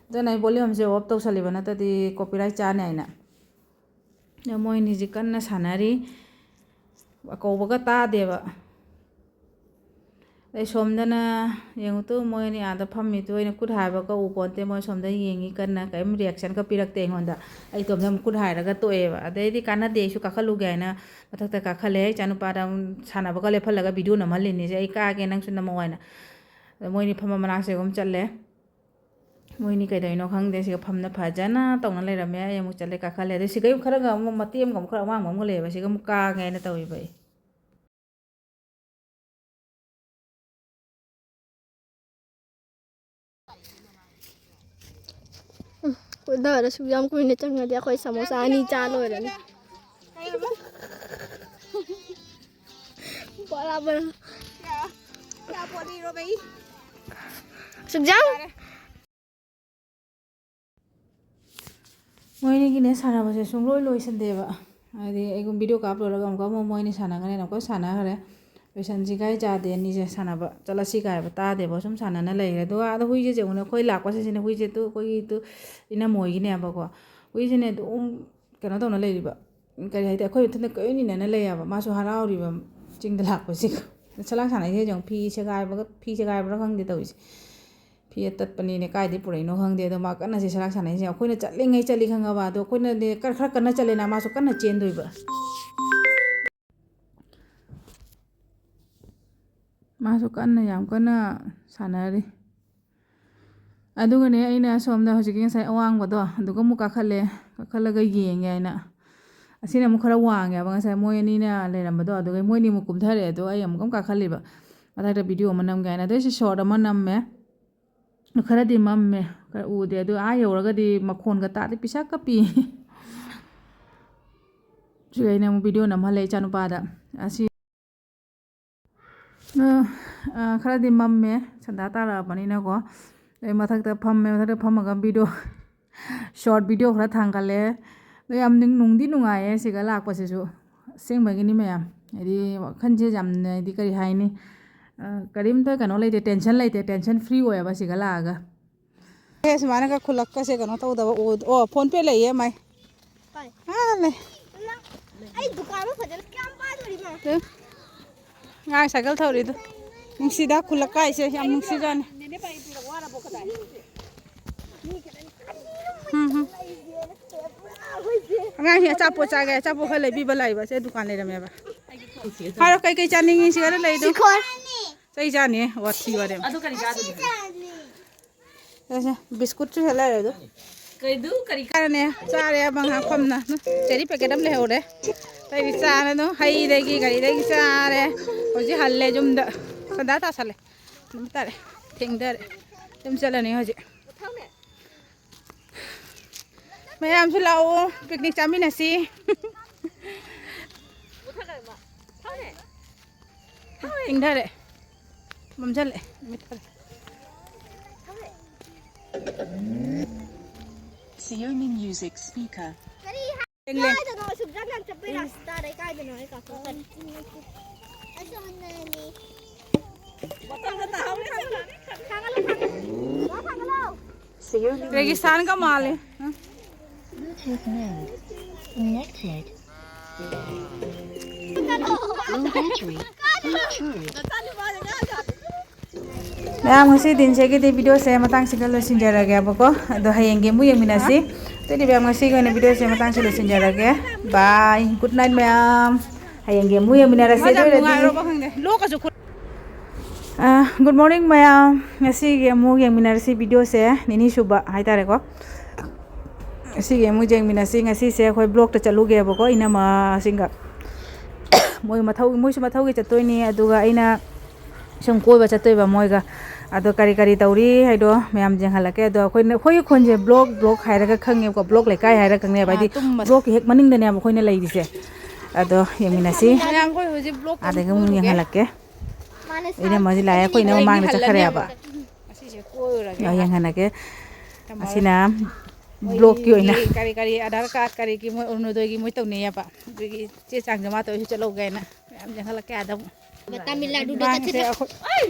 ꯑꯗꯨꯅ ꯑꯩ volumeꯁꯦ off ꯇꯧꯁꯜꯂꯤꯕ, ꯅꯠꯇ꯭ꯔꯗꯤ copyright ꯆꯥꯅꯤ ꯍꯥꯏꯅ꯫ ꯑꯗꯣ ꯃꯣꯏ ꯑꯅꯤꯁꯦ ꯀꯟꯅ ꯁꯥꯟꯅꯔꯤ, ꯀꯧꯕꯒ ꯇꯥꯗꯦꯕ꯫ ꯑꯗꯩ ꯁꯣꯝꯗꯅ ꯌꯦꯡꯉꯨ ꯇꯨ, ꯃꯣꯏ ꯑꯅꯤ ꯑꯥꯗ ꯐꯝꯃꯤꯗꯨ, ꯑꯩꯅ ꯈꯨꯠ ꯍꯥꯏꯕꯒ ꯎ ꯄꯣꯟꯇꯦ, ꯃꯣꯏ ꯁꯣꯝꯗ ꯌꯦꯡꯉꯤ ꯀꯟꯅ, ꯀꯔꯤꯝ ꯔꯤꯌꯦꯛꯁꯟꯒ ꯄꯤꯔꯛꯇꯦ ꯑꯩꯉꯣꯟꯗ꯫ ꯑꯩ ꯏꯇꯣꯝꯇ ꯑꯃꯨꯛ ꯈꯨꯠ ꯍꯥꯏꯔꯒ ꯇꯣꯛꯑꯦꯕ꯫ ꯑꯗꯩꯗꯤ ꯀꯥꯟꯅꯗꯦ, ꯑꯩꯁꯨ ꯀꯥꯈꯠꯂꯨꯒꯦ ꯍꯥꯏꯅ ꯃꯊꯛꯇ ꯀꯥꯈꯠꯂꯦ꯫ ꯏꯆꯥꯅꯨꯄꯥꯗ ꯑꯃꯨꯛ ꯁꯥꯟꯅꯕꯒ ꯂꯦꯞꯍꯜꯂꯒ ꯚꯤꯗꯤꯑꯣ ꯅꯝꯍꯜꯂꯤꯅꯤ꯫ "ꯁꯦ ꯑꯩ ꯀꯥꯒꯦ, ꯅꯪꯁꯨ ꯅꯝꯃꯛꯑꯣ" ꯍꯥꯏꯅ꯫ ꯑꯗ ꯃꯣꯏꯅꯤ ꯐꯝꯕ ꯃꯅꯥꯛꯁꯦ ꯑꯗꯨꯝ ꯆꯠꯂꯦ꯫ ꯃꯣꯏꯅꯤ ꯀꯩꯗꯧꯔꯤꯅꯣ ꯈꯪꯗꯦ, ꯁꯤꯒ ꯐꯝꯅ ꯐꯖꯅ ꯇꯧꯅ ꯂꯩꯔꯝꯃꯦ꯫ ꯑꯩ ꯑꯃꯨꯛ ꯆꯠꯂꯦ, ꯀꯥꯈꯠꯂꯦ꯫ ꯑꯗꯩ ꯁꯤꯒꯩ ꯈꯔꯒ ꯑꯃꯨꯛ ꯃꯇꯦꯛ ꯑꯃꯒ ꯑꯃꯨꯛ ꯈꯔ ꯑꯋꯥꯡꯕ ꯑꯃꯒ ꯂꯩꯌꯦꯕ, ꯁꯤꯒ ꯑꯃꯨꯛ ꯀꯥꯒꯦ ꯍꯥꯏꯅ ꯇꯧꯔꯤꯕ ꯑꯩ꯫ ꯎꯝ, ꯀꯣꯏꯊꯔ ꯁꯨꯛ ꯌꯥꯝ ꯀꯨꯏꯅ ꯆꯪꯉꯗꯤ ꯑꯩꯈꯣꯏ ꯁꯃꯣꯁꯥ ꯑꯅꯤ ꯆꯥ ꯂꯣꯏꯔꯅꯤ꯫ ꯕꯣꯔꯥ, ꯕꯣꯔꯥ꯫ ꯁꯨꯛ ꯌꯥꯝ? ꯃꯣꯏ ꯑꯅꯤꯒꯤꯅꯦ ꯁꯥꯟꯅꯕꯁꯦ ꯁꯨꯡꯂꯣꯏ ꯂꯣꯏꯁꯟꯗꯦꯕ꯫ ꯍꯥꯏꯗꯤ ꯑꯩꯒꯨꯝ ꯚꯤꯗꯤꯑꯣ ꯀꯥꯞ ꯂꯣꯏꯔꯒ ꯑꯃꯨꯛꯀ ꯑꯃꯨꯛ ꯃꯣꯏ ꯑꯅꯤ ꯁꯥꯟꯅꯒꯅꯤ, ꯑꯃꯨꯛꯀ ꯁꯥꯟꯅꯈ꯭ꯔꯦ꯫ ꯂꯣꯏꯁꯟꯁꯤ ꯀꯥꯏ ꯆꯥꯗꯦ ꯑꯅꯤꯁꯦ ꯁꯥꯟꯅꯕ꯫ ꯆꯠꯂꯁꯤ ꯀꯥꯏꯕ ꯇꯥꯗꯦꯕ, ꯁꯨꯝ ꯁꯥꯟꯅꯅ ꯂꯩꯈ꯭ꯔꯦ꯫ ꯑꯗꯨꯒ ꯑꯥꯗ ꯍꯨꯏꯁꯦ ꯌꯦꯡꯉꯨꯅꯦ, ꯑꯩꯈꯣꯏ ꯂꯥꯛꯄꯁꯤꯁꯤꯅ ꯍꯨꯏꯁꯦ ꯇꯨ ꯑꯩꯈꯣꯏꯒꯤ ꯇꯨ ꯏꯅꯝꯃ ꯍꯣꯏꯒꯤꯅꯦꯕꯀꯣ꯫ ꯍꯨꯏꯁꯤꯅꯦ ꯑꯗꯨꯝ ꯀꯩꯅꯣ ꯇꯧꯅ ꯂꯩꯔꯤꯕ꯫ ꯀꯔꯤ ꯍꯥꯏꯗꯤ ꯑꯩꯈꯣꯏ ꯃꯊꯟꯇ ꯀꯣꯏꯏꯟ ꯏꯟꯅꯅ ꯂꯩꯌꯦꯕ꯫ ꯃꯥꯁꯨ ꯍꯔꯥꯎꯔꯤꯕ ꯆꯤꯡꯗ ꯂꯥꯛꯄꯁꯤꯒ꯫ ꯁꯂꯥꯛ ꯁꯥꯟꯅꯩꯁꯦ ꯌꯦꯡꯉꯨ, ꯐꯤ ꯁꯦꯒꯥꯏꯕꯒ, ꯐꯤ ꯁꯦꯒꯥꯏꯕ꯭ꯔꯥ ꯈꯪꯗꯦ ꯇꯧꯔꯤꯁꯦ꯫ ꯐꯤ ꯑꯇꯠꯄꯅꯤꯅꯦ, ꯀꯥꯏꯗꯩ ꯄꯨꯔꯛꯏꯅꯣ ꯈꯪꯗꯦ꯫ ꯑꯗꯣ ꯃꯥ ꯀꯟꯅ ꯁꯤ ꯁꯂꯥꯛ ꯁꯥꯟꯅꯩꯁꯦ꯫ ꯑꯩꯈꯣꯏꯅ ꯆꯠꯂꯤꯉꯩ ꯆꯠꯂꯤ ꯈꯪꯉꯕ꯫ ꯑꯗꯣ ꯑꯩꯈꯣꯏꯅꯗꯤ ꯀ-, ꯈꯔ ꯀꯟꯅ ꯆꯠꯂꯦꯅ ꯃꯥꯁꯨ ꯀꯟꯅ ꯆꯦꯟꯗꯣꯏꯕ꯫ ꯃꯥꯁꯨ ꯀꯟꯅ, ꯌꯥꯝ ꯀꯟꯅ ꯁꯥꯟꯅꯔꯤ꯫ ꯑꯗꯨꯒꯅꯦ ꯑꯩꯅ ꯁꯣꯝꯗ ꯍꯧꯖꯤꯛꯀꯤ ꯉꯁꯥꯏ ꯑꯋꯥꯡꯕꯗꯣ ꯑꯗꯨꯒ ꯑꯃꯨꯛ ꯀꯥꯈꯠꯂꯦ, ꯀꯥꯈꯠꯂꯒ ꯌꯦꯡꯒꯦ ꯍꯥꯏꯅ꯫ ꯑꯁꯤꯅ ꯑꯃꯨꯛ ꯈꯔ ꯋꯥꯡꯉꯦꯕ, ꯉꯁꯥꯏ ꯃꯣꯏ ꯑꯅꯤꯅ ꯂꯩꯔꯝꯕꯗꯣ, ꯑꯗꯨꯒ ꯃꯣꯏ ꯑꯅꯤ ꯑꯃꯨꯛ ꯀꯨꯝꯊꯔꯛꯑꯦ꯫ ꯑꯗꯣ ꯑꯩ ꯑꯃꯨꯛ ꯑꯃꯨꯛ ꯀꯥꯈꯠꯂꯤꯕ꯫ ꯃꯊꯛꯇ ꯚꯤꯗꯤꯑꯣ ꯑꯃ ꯅꯝꯒꯦ ꯍꯥꯏꯅ꯫ ꯑꯗꯨ ꯑꯩꯁꯦ ꯁꯣꯔꯠ ꯑꯃ ꯅꯝꯃꯦ꯫ ꯈꯔꯗꯤ ꯃꯝꯃꯦ, ꯈꯔ ꯎꯗꯦ꯫ ꯑꯗꯨ ꯑꯥ ꯌꯧꯔꯒꯗꯤ ꯃꯈꯣꯟꯒ ꯇꯥꯗꯦ, ꯄꯤꯁꯛꯀ ꯄꯤ꯫ ꯁꯤ ꯑꯩꯅ ꯑꯃꯨꯛ ꯚꯤꯗꯤꯑꯣ ꯅꯝꯍꯜꯂꯦ ꯏꯆꯥꯅꯨꯄꯥꯗ꯫ ꯑꯁꯤ ꯑ, ꯑ, ꯈꯔꯗꯤ ꯃꯝꯃꯦ, ꯁꯟꯗꯥ ꯇꯥꯔꯛꯑꯕꯅꯤꯅꯀꯣ꯫ ꯑꯗꯩ ꯃꯊꯛꯇ ꯐꯝꯃꯦ, ꯃꯊꯛꯇ ꯐꯝꯃꯒ ꯚꯤꯗꯤꯑꯣ, ꯁꯣꯔꯠ ꯚꯤꯗꯤꯑꯣ ꯈꯔ ꯊꯥꯡꯒꯠꯂꯦ꯫ ꯑꯗꯣ ꯌꯥꯝ ꯅꯨꯡ-, ꯅꯨꯡꯗꯤ ꯅꯨꯡꯉꯥꯏꯌꯦ ꯁꯤꯒ ꯂꯥꯛꯄꯁꯤꯁꯨ꯫ ꯑꯁꯦꯡꯕꯒꯤꯅꯤ ꯃꯌꯥꯝ꯫ ꯍꯥꯏꯗꯤ ꯋꯥꯈꯜꯁꯦ ꯌꯥꯝꯅ, ꯍꯥꯏꯗꯤ ꯀꯔꯤ ꯍꯥꯏꯅꯤ? ꯑ, ꯀꯔꯤꯝꯇ ꯀꯩꯅꯣ ꯂꯩꯇꯦ, ꯇꯦꯟꯁꯟ ꯂꯩꯇꯦ, ꯇꯦꯟꯁꯟ ꯐ꯭ꯔꯤ ꯑꯣꯏꯌꯦꯕ ꯁꯤꯒ ꯂꯥꯛꯑꯒ꯫ ꯑꯦ, ꯁꯨꯃꯥꯏꯅꯒ ꯈꯨꯜꯂꯛꯀꯁꯦ ꯀꯩꯅꯣ ꯇꯧꯗꯕ ꯎ-, ꯑꯣ, ꯐꯣꯟ ꯄꯦ ꯂꯩꯌꯦ ꯃꯥꯏ꯫ ꯀꯥꯏ? ꯑꯥ, ꯂꯩ꯫ ꯅꯪ, ꯑꯩ ꯗꯨꯀꯥꯟ ꯑꯃ ꯐꯖꯅ ꯀꯌꯥꯝ ꯄꯥꯗꯣꯔꯤꯃꯣ? ꯑꯦ, ꯉꯥꯏ ꯁꯥꯏꯀꯜ ꯊꯧꯔꯤꯗꯣ꯫ ꯅꯨꯡꯁꯤꯗ ꯈꯨꯜꯂꯛꯀꯥꯏꯁꯦ ꯌꯥꯝ ꯅꯨꯡꯁꯤꯖꯥꯠꯅꯤ꯫ ꯎꯝ, ꯎꯝ꯫ ꯑꯉꯥꯡꯁꯤ ꯑꯆꯥꯄꯣꯠ ꯆꯥꯒꯦ, ꯑꯆꯥꯄꯣꯠ ꯈꯔ ꯂꯩꯕꯤꯕ ꯂꯥꯛꯏꯕ꯫ ꯁꯦ ꯗꯨꯀꯥꯟ ꯂꯩꯔꯝꯃꯦꯕ꯫ ꯍꯥꯏꯔꯣ ꯀꯩꯀꯩ ꯆꯥꯅꯤꯡꯉꯤ ꯁꯤꯒꯔ ꯂꯩꯗꯣ? ꯁꯤꯈꯣ꯫ ꯆꯩ ꯆꯥꯅꯤ, ꯋꯥꯊꯤ ꯋꯥꯔꯦꯝ꯫ ꯑꯗꯨ ꯀꯔꯤ ꯆꯥꯗꯣꯏꯅꯣ? ꯁꯦ, ꯕꯤꯁꯀꯨꯠꯁꯨ ꯍꯦꯛ ꯂꯩꯔꯦ ꯑꯗꯣ꯫ ꯀꯩꯗꯨ ꯀꯔꯤ ꯆꯥꯔꯅꯤ? ꯆꯥꯔꯦ ꯃꯉꯥ ꯐꯝꯅ꯫ ꯆꯦꯔꯤ ꯄꯦꯀꯦꯠ ꯑꯃ ꯂꯩꯍꯧꯔꯦ꯫ ꯑꯇꯩꯗꯤ ꯆꯥꯔꯅꯨ꯫ ꯍꯩꯗꯒꯤ ꯀꯔꯤꯗꯒꯤ ꯆꯥꯔꯦ꯫ ꯍꯧꯖꯤꯛ ꯍꯜꯂꯦ ꯌꯨꯝꯗ꯫ ꯁꯟꯗꯥ ꯇꯥꯁꯜꯂꯦ꯫ ꯅꯨꯃꯤꯠ ꯇꯥꯔꯦ꯫ ꯊꯦꯡꯊꯔꯦ꯫ ꯌꯨꯝ ꯆꯠꯂꯅꯤ ꯍꯧꯖꯤꯛ꯫ ꯃꯌꯥꯝꯁꯨ ꯂꯥꯛꯑꯣ, ꯄꯤꯛꯅꯤꯛ ꯆꯥꯃꯤꯟꯅꯁꯤ꯫ ꯏꯪꯊꯔꯦ꯫ ꯃꯝꯁꯤꯜꯂꯛꯑꯦ꯫ ꯅꯨꯃꯤꯠ ꯇꯥꯔꯦ꯫ Xiaomi music speaker. ꯀꯔꯤ ꯍꯥꯏ-, ꯂꯦꯡ, ꯂꯦꯡ꯫ ꯀꯥꯏꯗꯅꯣ ꯑꯁꯨꯛ ꯌꯥꯝ ꯌꯥꯝ ꯆꯠꯄꯩ ꯔꯥꯁꯇꯥꯗ ꯑꯩ ꯀꯥꯏꯗꯅꯣ ꯑꯩ ꯀꯥꯎꯊꯣꯛꯈ꯭ꯔꯦ꯫ ꯑꯩꯁꯨ ꯍꯟꯅꯔꯅꯤ꯫ ꯊꯥꯡꯒꯠꯂꯣ, ꯊꯥꯡꯒꯠꯂꯣ꯫ ꯊꯥꯡꯒꯠꯂꯣ꯫ ꯔꯦꯒꯤꯁꯇꯥꯟꯒ ꯃꯥꯜꯂꯦ꯫ Bluetooth mode. Connected. Low battery. Charge. ꯃꯌꯥꯝ, ꯉꯁꯤ ꯗꯤꯟꯁꯦꯒꯤꯗꯤ ꯚꯤꯗꯤꯑꯣꯁꯦ ꯃꯇꯥꯡꯁꯤꯒ ꯂꯣꯏꯁꯤꯟꯖꯔꯒꯦꯕꯀꯣ꯫ ꯑꯗꯣ ꯍꯌꯦꯡꯒꯤ ꯑꯃꯨꯛ ꯌꯦꯡꯃꯤꯟꯅꯁꯤ꯫ ꯑꯗꯨꯗꯤ ꯃꯌꯥꯝ, ꯉꯁꯤꯒꯤ ꯑꯣꯏꯅ ꯚꯤꯗꯤꯑꯣꯁꯦ ꯃꯇꯥꯡꯁꯤꯗ ꯂꯣꯏꯁꯤꯟꯖꯔꯒꯦ꯫ Bye, good night ꯃꯌꯥꯝ꯫ ꯍꯌꯦꯡꯒꯤ ꯑꯃꯨꯛ ꯌꯦꯡꯃꯤꯟꯅꯔꯁꯤ꯫ ꯃꯥꯁꯦ ꯑꯗꯨ ꯌꯥꯝ ꯑꯣꯏꯔꯗꯤ ꯅꯨꯡꯉꯥꯏꯔꯕ ꯈꯪꯗꯦ꯫ ꯂꯣꯛꯀꯁꯨ ꯈꯨ- ꯑ, good morning ꯃꯌꯥꯝ꯫ ꯉꯁꯤꯒꯤ ꯑꯃꯨꯛ ꯌꯦꯡꯃꯤꯟꯅꯔꯁꯤ ꯚꯤꯗꯤꯑꯣꯁꯦ, ꯅꯤꯅꯤ ꯁꯨꯕ ꯍꯥꯏꯇꯥꯔꯦꯀꯣ꯫ ꯉꯁꯤꯒꯤ ꯑꯃꯨꯛ ꯌꯦꯡꯃꯤꯟꯅꯁꯤ꯫ ꯉꯁꯤꯁꯦ ꯑꯩꯈꯣꯏ ꯕ꯭ꯂꯣꯛꯇ ꯆꯠꯂꯨꯒꯦꯕꯀꯣ, ꯏꯅꯝꯃꯁꯤꯡꯒ꯫ ꯃꯣꯏ ꯃꯊꯧ-, ꯃꯣꯏꯁꯨ ꯃꯊꯧꯒꯤ ꯆꯠꯇꯣꯏꯅꯤ, ꯑꯗꯨꯒ ꯑꯩꯅ ꯁꯨꯝ ꯀꯣꯏꯕ ꯆꯠꯇꯣꯏꯕ ꯃꯣꯏꯒ꯫ ꯑꯗꯣ ꯀꯔꯤ ꯀꯔꯤ ꯇꯧꯔꯤ ꯍꯥꯏꯗꯣ ꯃꯌꯥꯝ ꯌꯦꯡꯍꯜꯂꯛꯀꯦ꯫ ꯑꯗꯣ ꯑꯩꯈꯣꯏꯅ, ꯑꯩꯈꯣꯏꯒꯤ ꯈꯨꯟꯁꯦ ꯕ꯭ꯂꯣꯛ, ꯕ꯭ꯂꯣꯛ ꯍꯥꯏꯔꯒ ꯈꯪꯉꯦꯕꯀꯣ, ꯕ꯭ꯂꯣꯛ ꯂꯩꯀꯥꯏ ꯍꯥꯏꯔꯒ ꯈꯪꯅꯦꯕ, ꯍꯥꯏꯗꯤ ꯕ꯭ꯂꯣꯛꯀꯤ ꯍꯦꯛ ꯃꯅꯤꯡꯗꯅꯦꯕ ꯑꯩꯈꯣꯏꯅ ꯂꯩꯔꯤꯁꯦ꯫ ꯑꯗꯣ ꯌꯦꯡꯃꯤꯟꯅꯁꯤ꯫ ꯃꯌꯥꯝ, ꯑꯩꯈꯣꯏ ꯍꯧꯖꯤꯛ ꯕ꯭ꯂꯣꯛꯇ ꯑꯗꯒꯤ ꯑꯃꯨꯛ ꯀꯣꯏꯔꯨꯒꯦ꯫ ꯌꯦꯡꯍꯜꯂꯛꯀꯦ꯫ ꯃꯥꯅ ꯏꯅꯝꯃꯁꯤ ꯂꯥꯛꯑꯦ, ꯑꯩꯈꯣꯏꯅ ꯍꯌꯦꯡꯗꯤ ꯃꯃꯥꯡꯗ ꯍꯜꯂꯅꯤ ꯆꯠꯈ꯭ꯔꯦꯕ꯫ ꯑꯃꯨꯛ꯫ ꯉꯁꯤꯁꯦ ꯀꯣꯏꯔꯨꯔꯒꯦ ꯑ, ꯉꯥꯏꯍꯥꯛ꯫ ꯌꯦꯡꯍꯜꯂꯛꯀꯦ꯫ ꯀꯃꯥꯏꯅ? ꯑꯁꯤꯅ ꯃꯣꯏꯒꯤ ꯕ꯭ꯂꯣꯛꯀꯤ ꯑꯣꯏꯅ꯫ ꯀꯔꯤ ꯀꯔꯤ ꯑꯙꯥꯔ ꯀꯥꯔꯗ ꯀꯔꯤꯒꯤ ꯃꯣꯏ ꯑꯔꯨꯅꯣꯗꯣꯏꯒꯤ ꯃꯣꯏ ꯇꯧꯅꯩꯌꯦꯕ꯫ ꯑꯗꯨꯒꯤ ꯆꯦ ꯆꯥꯡꯁꯦ ꯃꯥ ꯇꯧꯔꯤꯁꯨ ꯆꯠꯍꯧꯒꯦ ꯍꯥꯏꯅ ꯃꯌꯥꯝ ꯆꯪꯍꯜꯂꯛꯀꯦ ꯑꯥꯗ ꯑꯃꯨꯛ꯫ ꯇꯥꯃꯤꯜ ꯅꯥꯗꯨꯗ ꯃꯥꯡꯁꯦ ꯆꯠꯁꯤꯅ꯫ ꯑꯩꯈꯣꯏ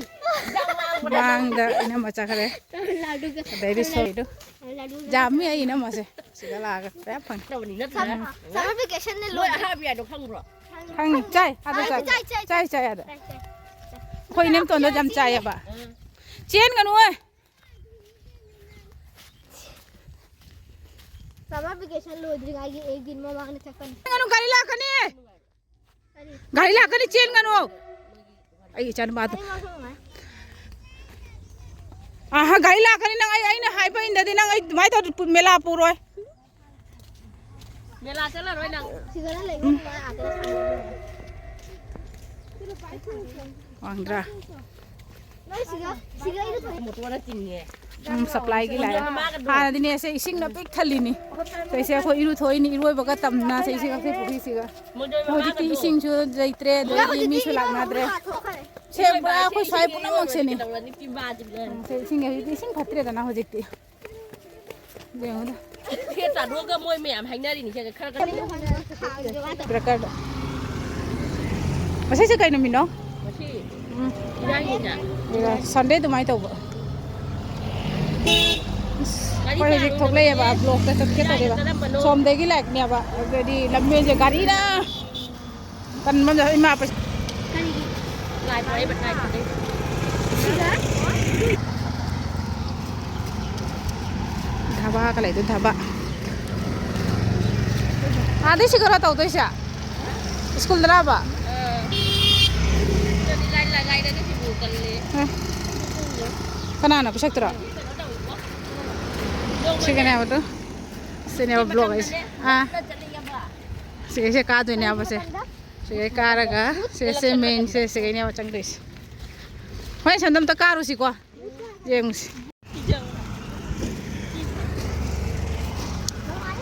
ꯃꯥꯡꯗ ꯏꯅꯝꯃ ꯆꯠꯈ꯭ꯔꯦ꯫ ꯇꯥꯃꯤꯜ ꯅꯥꯗꯨꯒ꯫ ꯑꯗꯩꯗꯤ ꯁꯣꯏꯗꯣ꯫ ꯇꯥꯃꯤꯜ ꯅꯥꯗꯨꯒ꯫ ꯌꯥꯝꯃꯤ ꯑꯩ ꯏꯅꯝꯃꯁꯦ꯫ ꯁꯤꯗ ꯂꯥꯛꯑꯒ ꯃꯌꯥꯝ ꯐꯪꯉꯦ꯫ ꯇꯧꯕꯅꯤꯅ ꯎꯝ꯫ ꯁꯝꯃꯔ ꯚꯦꯀꯦꯁꯟꯅꯦ ꯃꯣꯏ ꯂꯣꯏꯔꯦ꯫ ꯑꯍꯥꯕꯤ ꯍꯥꯏꯗꯣ ꯈꯪꯕ꯭ꯔꯣ? ꯈꯪꯉꯤ, ꯆꯥꯏ, ꯑꯥꯗ ꯑꯥ, ꯆꯥꯏ꯫ ꯆꯥꯏ, ꯆꯥꯏ, ꯆꯥꯏ, ꯆꯥꯏ꯫ ꯆꯥꯏ, ꯆꯥꯏ, ꯑꯥꯗ꯫ ꯆꯥꯏ, ꯆꯥꯏ꯫ ꯑꯩꯈꯣꯏ ꯏꯅꯦꯝꯇꯣꯟꯗꯣ ꯌꯥꯝ ꯆꯥꯏꯌꯦꯕ꯫ ꯆꯦꯟꯒꯅꯨ ꯍꯣꯏ꯫ Summer vacation ꯂꯣꯏꯗ꯭ꯔꯤꯉꯥꯏꯒꯤ ꯑꯦꯛ ꯗꯤꯟ ꯃꯃꯥꯡꯗ ꯆꯠꯀꯅꯤ꯫ ꯆꯦꯟꯒꯅꯨ, ꯒꯥꯔꯤ ꯂꯥꯛꯀꯅꯤ꯫ ꯒꯥꯔꯤ ꯂꯥꯛꯀꯅꯤ, ꯆꯦꯟꯒꯅꯨ꯫ ꯑꯩ ꯏꯆꯥꯅꯨꯄꯥꯗꯣ꯫ ꯑꯩ ꯉꯥꯎꯁꯪ ꯅꯨꯡꯉꯥꯏ꯫ ꯑꯍꯥ, ꯒꯥꯔꯤ ꯂꯥꯛꯀꯅꯤ ꯅꯪ꯫ ꯑꯩ, ꯑꯩꯅ ꯍꯥꯏꯕ ꯏꯟꯗꯗꯤ ꯅꯪ ꯑꯩ ꯑꯗꯨꯃꯥꯏꯅ ꯇꯧꯔ ꯄꯨ-, ꯃꯦꯂꯥ ꯄꯨꯔꯣꯏ꯫ ꯃꯦꯂꯥ ꯆꯠꯂꯔꯣꯏ ꯅꯪ꯫ ꯁꯤꯗꯅ ꯂꯩꯕ ꯅꯨꯡꯉꯥꯏ, ꯑꯥꯗ ꯁꯥꯟꯅꯕ ꯅꯨꯡꯉꯥꯏ꯫ ꯋꯥꯡꯗ꯭ꯔꯥ? ꯅꯣꯏ ꯁꯤꯒ, ꯁꯤꯒ ꯑꯩꯒ ꯊꯣꯛꯑꯦ꯫ ꯃꯣꯇꯣꯔꯅ ꯆꯤꯡꯉꯦ꯫ ꯎꯝ, ꯁꯄ꯭ꯂꯥꯏꯒꯤ ꯂꯥꯛꯑꯦ꯫ ꯃꯃꯥꯒꯗꯣ꯫ ꯍꯥꯟꯅꯗꯤꯅꯦ ꯁꯦ ꯏꯁꯤꯡꯅ ꯄꯤꯛ ꯊꯜꯂꯤꯅꯤ꯫ ꯁꯤꯁꯦ ꯑꯩꯈꯣꯏ ꯏꯔꯨ ꯊꯣꯛꯏꯅꯤ, ꯏꯔꯣꯏꯕꯒ ꯇꯝꯅ ꯁꯦ ꯏꯁꯤꯡ ꯑꯩꯈꯣꯏ ꯄꯨꯈ꯭ꯔꯤꯁꯤꯒ꯫ ꯃꯣꯇꯣꯔ ꯍꯧꯖꯤꯛꯇꯤ ꯃꯃꯥꯒꯗꯣ꯫ ꯏꯁꯤꯡꯁꯨ ꯂꯩꯇ꯭ꯔꯦ, ꯑꯗꯩꯗꯤ ꯃꯤꯁꯨ ꯂꯥꯛꯅꯗ꯭ꯔꯦ꯫ ꯁꯦ ꯄꯨꯔꯥ ꯑꯩꯈꯣꯏ ꯁ꯭ꯋꯥꯏ ꯄꯨꯝꯅꯃꯛꯁꯦꯅꯤ꯫ ꯀꯩꯗꯧꯔꯅꯤ? ꯄꯤꯕꯥꯗꯤ ꯂꯣꯏꯔꯦ꯫ ꯎꯝ, ꯁꯦ ꯏꯁꯤꯡ ꯍꯧꯖꯤꯛꯇꯤ ꯏꯁꯤꯡ ꯐꯠꯇ꯭ꯔꯦꯗꯅ ꯍꯧꯖꯤꯛꯇꯤ꯫ ꯌꯦꯡꯉꯨꯗ꯫ ꯁꯦ ꯇꯥꯊꯣꯛꯑꯒ ꯃꯣꯏ ꯃꯌꯥꯝ ꯍꯥꯏꯅꯔꯤꯅꯤ ꯁꯦ ꯈꯔ ꯈꯔ꯫ ꯕ꯭ꯔꯦꯀꯔꯗ꯫ ꯉꯁꯤꯁꯦ ꯀꯩ ꯅꯨꯃꯤꯠꯅꯣ? ꯉꯁꯤ ꯎꯝ꯫ ꯏꯔꯥꯏꯅꯤꯅ꯫ ꯑꯗꯨꯒ ꯁꯟꯗꯦ ꯑꯗꯨꯃꯥꯏꯅ ꯇꯧꯕ꯫ ꯑꯁ, ꯒꯥꯔꯤ ꯑꯩꯈꯣꯏ ꯍꯧꯖꯤꯛ ꯀꯌꯥꯔꯣꯝ ꯊꯣꯛꯂꯛꯑꯦꯕ, ꯂꯩꯒꯦ? ꯕ꯭ꯂꯣꯛꯇ ꯆꯠꯀꯦ ꯏꯔꯥꯏꯗ ꯇꯧꯔꯦꯕ꯫ ꯆꯠꯂꯝꯕꯅꯣ? ꯁꯣꯝꯗꯒꯤ ꯂꯥꯛꯅꯦꯕ, ꯑꯗꯨꯗꯤ ꯂꯝꯕꯦꯟꯁꯦ ꯒꯥꯔꯤꯅ ꯀꯟꯕ ꯏꯃꯥ ꯄꯩꯁꯥ꯫ ꯀꯔꯤꯒꯤ? ꯂꯥꯏ ꯄꯨꯔꯛꯏꯕ, ꯂꯥꯏ ꯄꯨꯔꯛꯏꯕ꯫ ꯁꯤꯗ? ꯙꯥꯕꯥꯒ ꯂꯩꯗꯣ, ꯙꯥꯕꯥ꯫ ꯑꯥꯗꯩ ꯁꯤ ꯈꯔ ꯇꯧꯗꯣꯏꯁꯦ? ꯁ꯭ꯀꯨꯜꯗꯔꯕ? ꯑꯥ꯫ ꯁꯤꯗꯗꯤ ꯂꯥꯏ, ꯂꯥꯏ, ꯂꯥꯏꯗꯅ ꯁꯤꯕꯨ ꯀꯜꯂꯦ꯫ ꯑꯦ꯫ ꯀꯅꯥꯅꯣ ꯄꯤꯁꯛꯇꯨꯔꯣ? ꯀꯩꯅꯣ ꯇꯧꯏꯕꯣ꯫ ꯁꯤꯒꯅꯦꯕꯗꯣ? ꯁꯤꯅꯦꯕ ꯁꯤ ꯕ꯭ꯂꯣꯛ ꯍꯥꯏꯁꯦ꯫ ꯃꯇꯝꯗꯅꯦ ꯑꯥ꯫ ꯆꯠꯂꯤꯑꯕ꯫ ꯁꯤꯒꯩꯁꯦ ꯀꯥꯗꯣꯏꯅꯦꯕꯁꯦ꯫ ꯁꯤꯒꯩ ꯀꯥꯔꯒ ꯁꯤꯒꯩꯁꯦ ꯃꯦꯟꯁꯦ ꯁꯤꯒꯩꯅꯦꯕ ꯆꯪꯗꯣꯏꯁꯦ꯫ ꯍꯣꯏ, ꯁꯣꯝꯗ ꯑꯝꯇ ꯀꯥꯔꯨꯁꯤꯀꯣ꯫ ꯌꯦꯡꯉꯨꯁꯤ꯫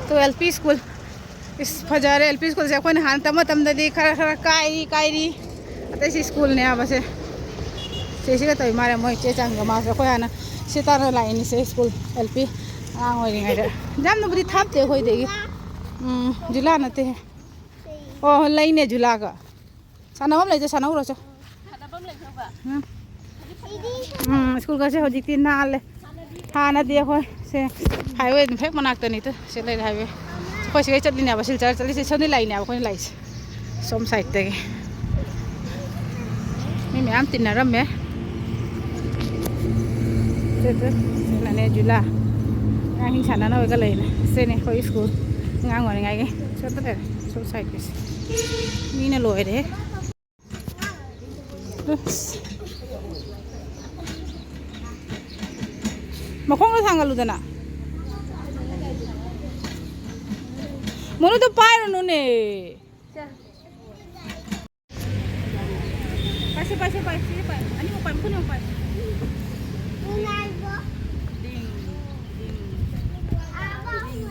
To L P school. ꯏꯁ, ꯐꯖꯔꯦ ꯑꯦꯜ ꯄꯤ ꯁ꯭ꯀꯨꯜꯁꯦ꯫ ꯑꯩꯈꯣꯏꯅ ꯍꯥꯟꯅ ꯇꯝꯕ ꯃꯇꯝꯗꯗꯤ ꯈꯔ ꯈꯔ ꯀꯥꯏꯔꯤ ꯀꯥꯏꯔꯤ꯫ ꯑꯇꯩ ꯁꯤ ꯁ꯭ꯀꯨꯜꯅꯦ ꯍꯥꯏꯕꯁꯦ꯫ ꯆꯦꯁꯤꯒ ꯇꯧꯏ ꯃꯥꯜꯂꯦ ꯃꯣꯏ ꯆꯦ ꯆꯥꯡꯒ ꯃꯥꯁꯦ꯫ ꯑꯩꯈꯣꯏ ꯍꯥꯟꯅ ꯁꯤ ꯇꯥꯟꯅ ꯂꯥꯛꯏꯅꯤ ꯁꯦ ꯁ꯭ꯀꯨꯜ ꯑꯦꯜ ꯄꯤ ꯑꯉꯥꯡ ꯑꯣꯏꯔꯤꯉꯩꯗ꯫ ꯌꯥꯝꯅꯕꯨꯗꯤ ꯊꯥꯞꯇꯦ ꯑꯩꯈꯣꯏꯗꯒꯤ꯫ ꯎꯝ, ꯖꯤꯂꯥ ꯅꯠꯇꯦꯍꯦ꯫ ꯑꯣ, ꯂꯩꯅꯦ ꯖꯨꯂꯥꯒ꯫ ꯁꯥꯟꯅꯐꯝ ꯂꯩꯇꯦ, ꯁꯥꯟꯅꯧꯔꯣ ꯆꯣ꯫ ꯁꯥꯟꯅꯐꯝ ꯂꯩꯇ꯭ꯔꯕ? ꯎꯝ꯫ ꯎꯝ, ꯁ꯭ꯀꯨꯜꯒꯁꯦ ꯍꯧꯖꯤꯛꯇꯤ ꯅꯥꯜꯂꯦ꯫ ꯍꯥꯟꯅꯗꯤ ꯑꯩꯈꯣꯏ ꯁꯦ ꯍꯥꯏꯋꯦ ꯑꯗꯨꯝ ꯍꯦꯛ ꯃꯅꯥꯛꯇꯅꯤ ꯇꯨ꯫ ꯁꯤ ꯂꯩꯔꯦ ꯍꯥꯏꯋꯦ꯫ ꯑꯩꯈꯣꯏ ꯁꯤꯒꯩ ꯆꯠꯂꯤꯅꯦꯕ, ꯁꯤꯜꯆꯔ ꯆꯠꯂꯤꯁꯦ, ꯁꯣꯝꯗꯩ ꯂꯥꯛꯏꯅꯦꯕ ꯑꯩꯈꯣꯏꯅ ꯂꯥꯛꯏꯁꯦ꯫ ꯁꯣꯝ ꯁꯥꯏꯠꯇꯒꯤ꯫ ꯃꯤ ꯃꯌꯥꯝ ꯇꯤꯟꯅꯔꯝꯃꯦ꯫ ꯁꯤꯅꯅꯦ ꯖꯨꯂꯥ꯫ ꯑꯉꯥꯡꯁꯤꯡ ꯁꯥꯟꯅꯅꯕꯒ ꯂꯩꯔꯦ꯫ ꯁꯤꯅꯦ ꯑꯩꯈꯣꯏ ꯁ꯭ꯀꯨꯜ ꯑꯉꯥꯡ ꯑꯣꯏꯔꯤꯉꯩꯒꯤ꯫ ꯁꯣꯝꯗ ꯂꯩꯔꯦ꯫ ꯁꯣꯝ ꯁꯥꯏꯠꯀꯤꯁꯦ꯫ ꯃꯤꯅ ꯂꯣꯏꯔꯦ꯫ ꯑꯁ꯫ ꯃꯈꯣꯡꯗꯣ ꯊꯥꯡꯒꯠꯂꯨꯗꯅ꯫ ꯃꯣꯅꯨꯗꯣ ꯄꯥꯏꯔꯨꯅꯨꯅꯦ꯫ ꯄꯥꯏꯁꯦ, ꯄꯥꯏꯁꯦ, ꯄꯥꯏꯁꯦ, ꯄꯥꯏ꯫ ꯑꯅꯤꯃꯛ ꯄꯥꯏ, ꯃꯈꯨꯠ ꯑꯅꯤꯃꯛ ꯄꯥꯏ꯫ ꯗꯤꯡ, ꯗꯤꯡ, ꯗꯤꯡ꯫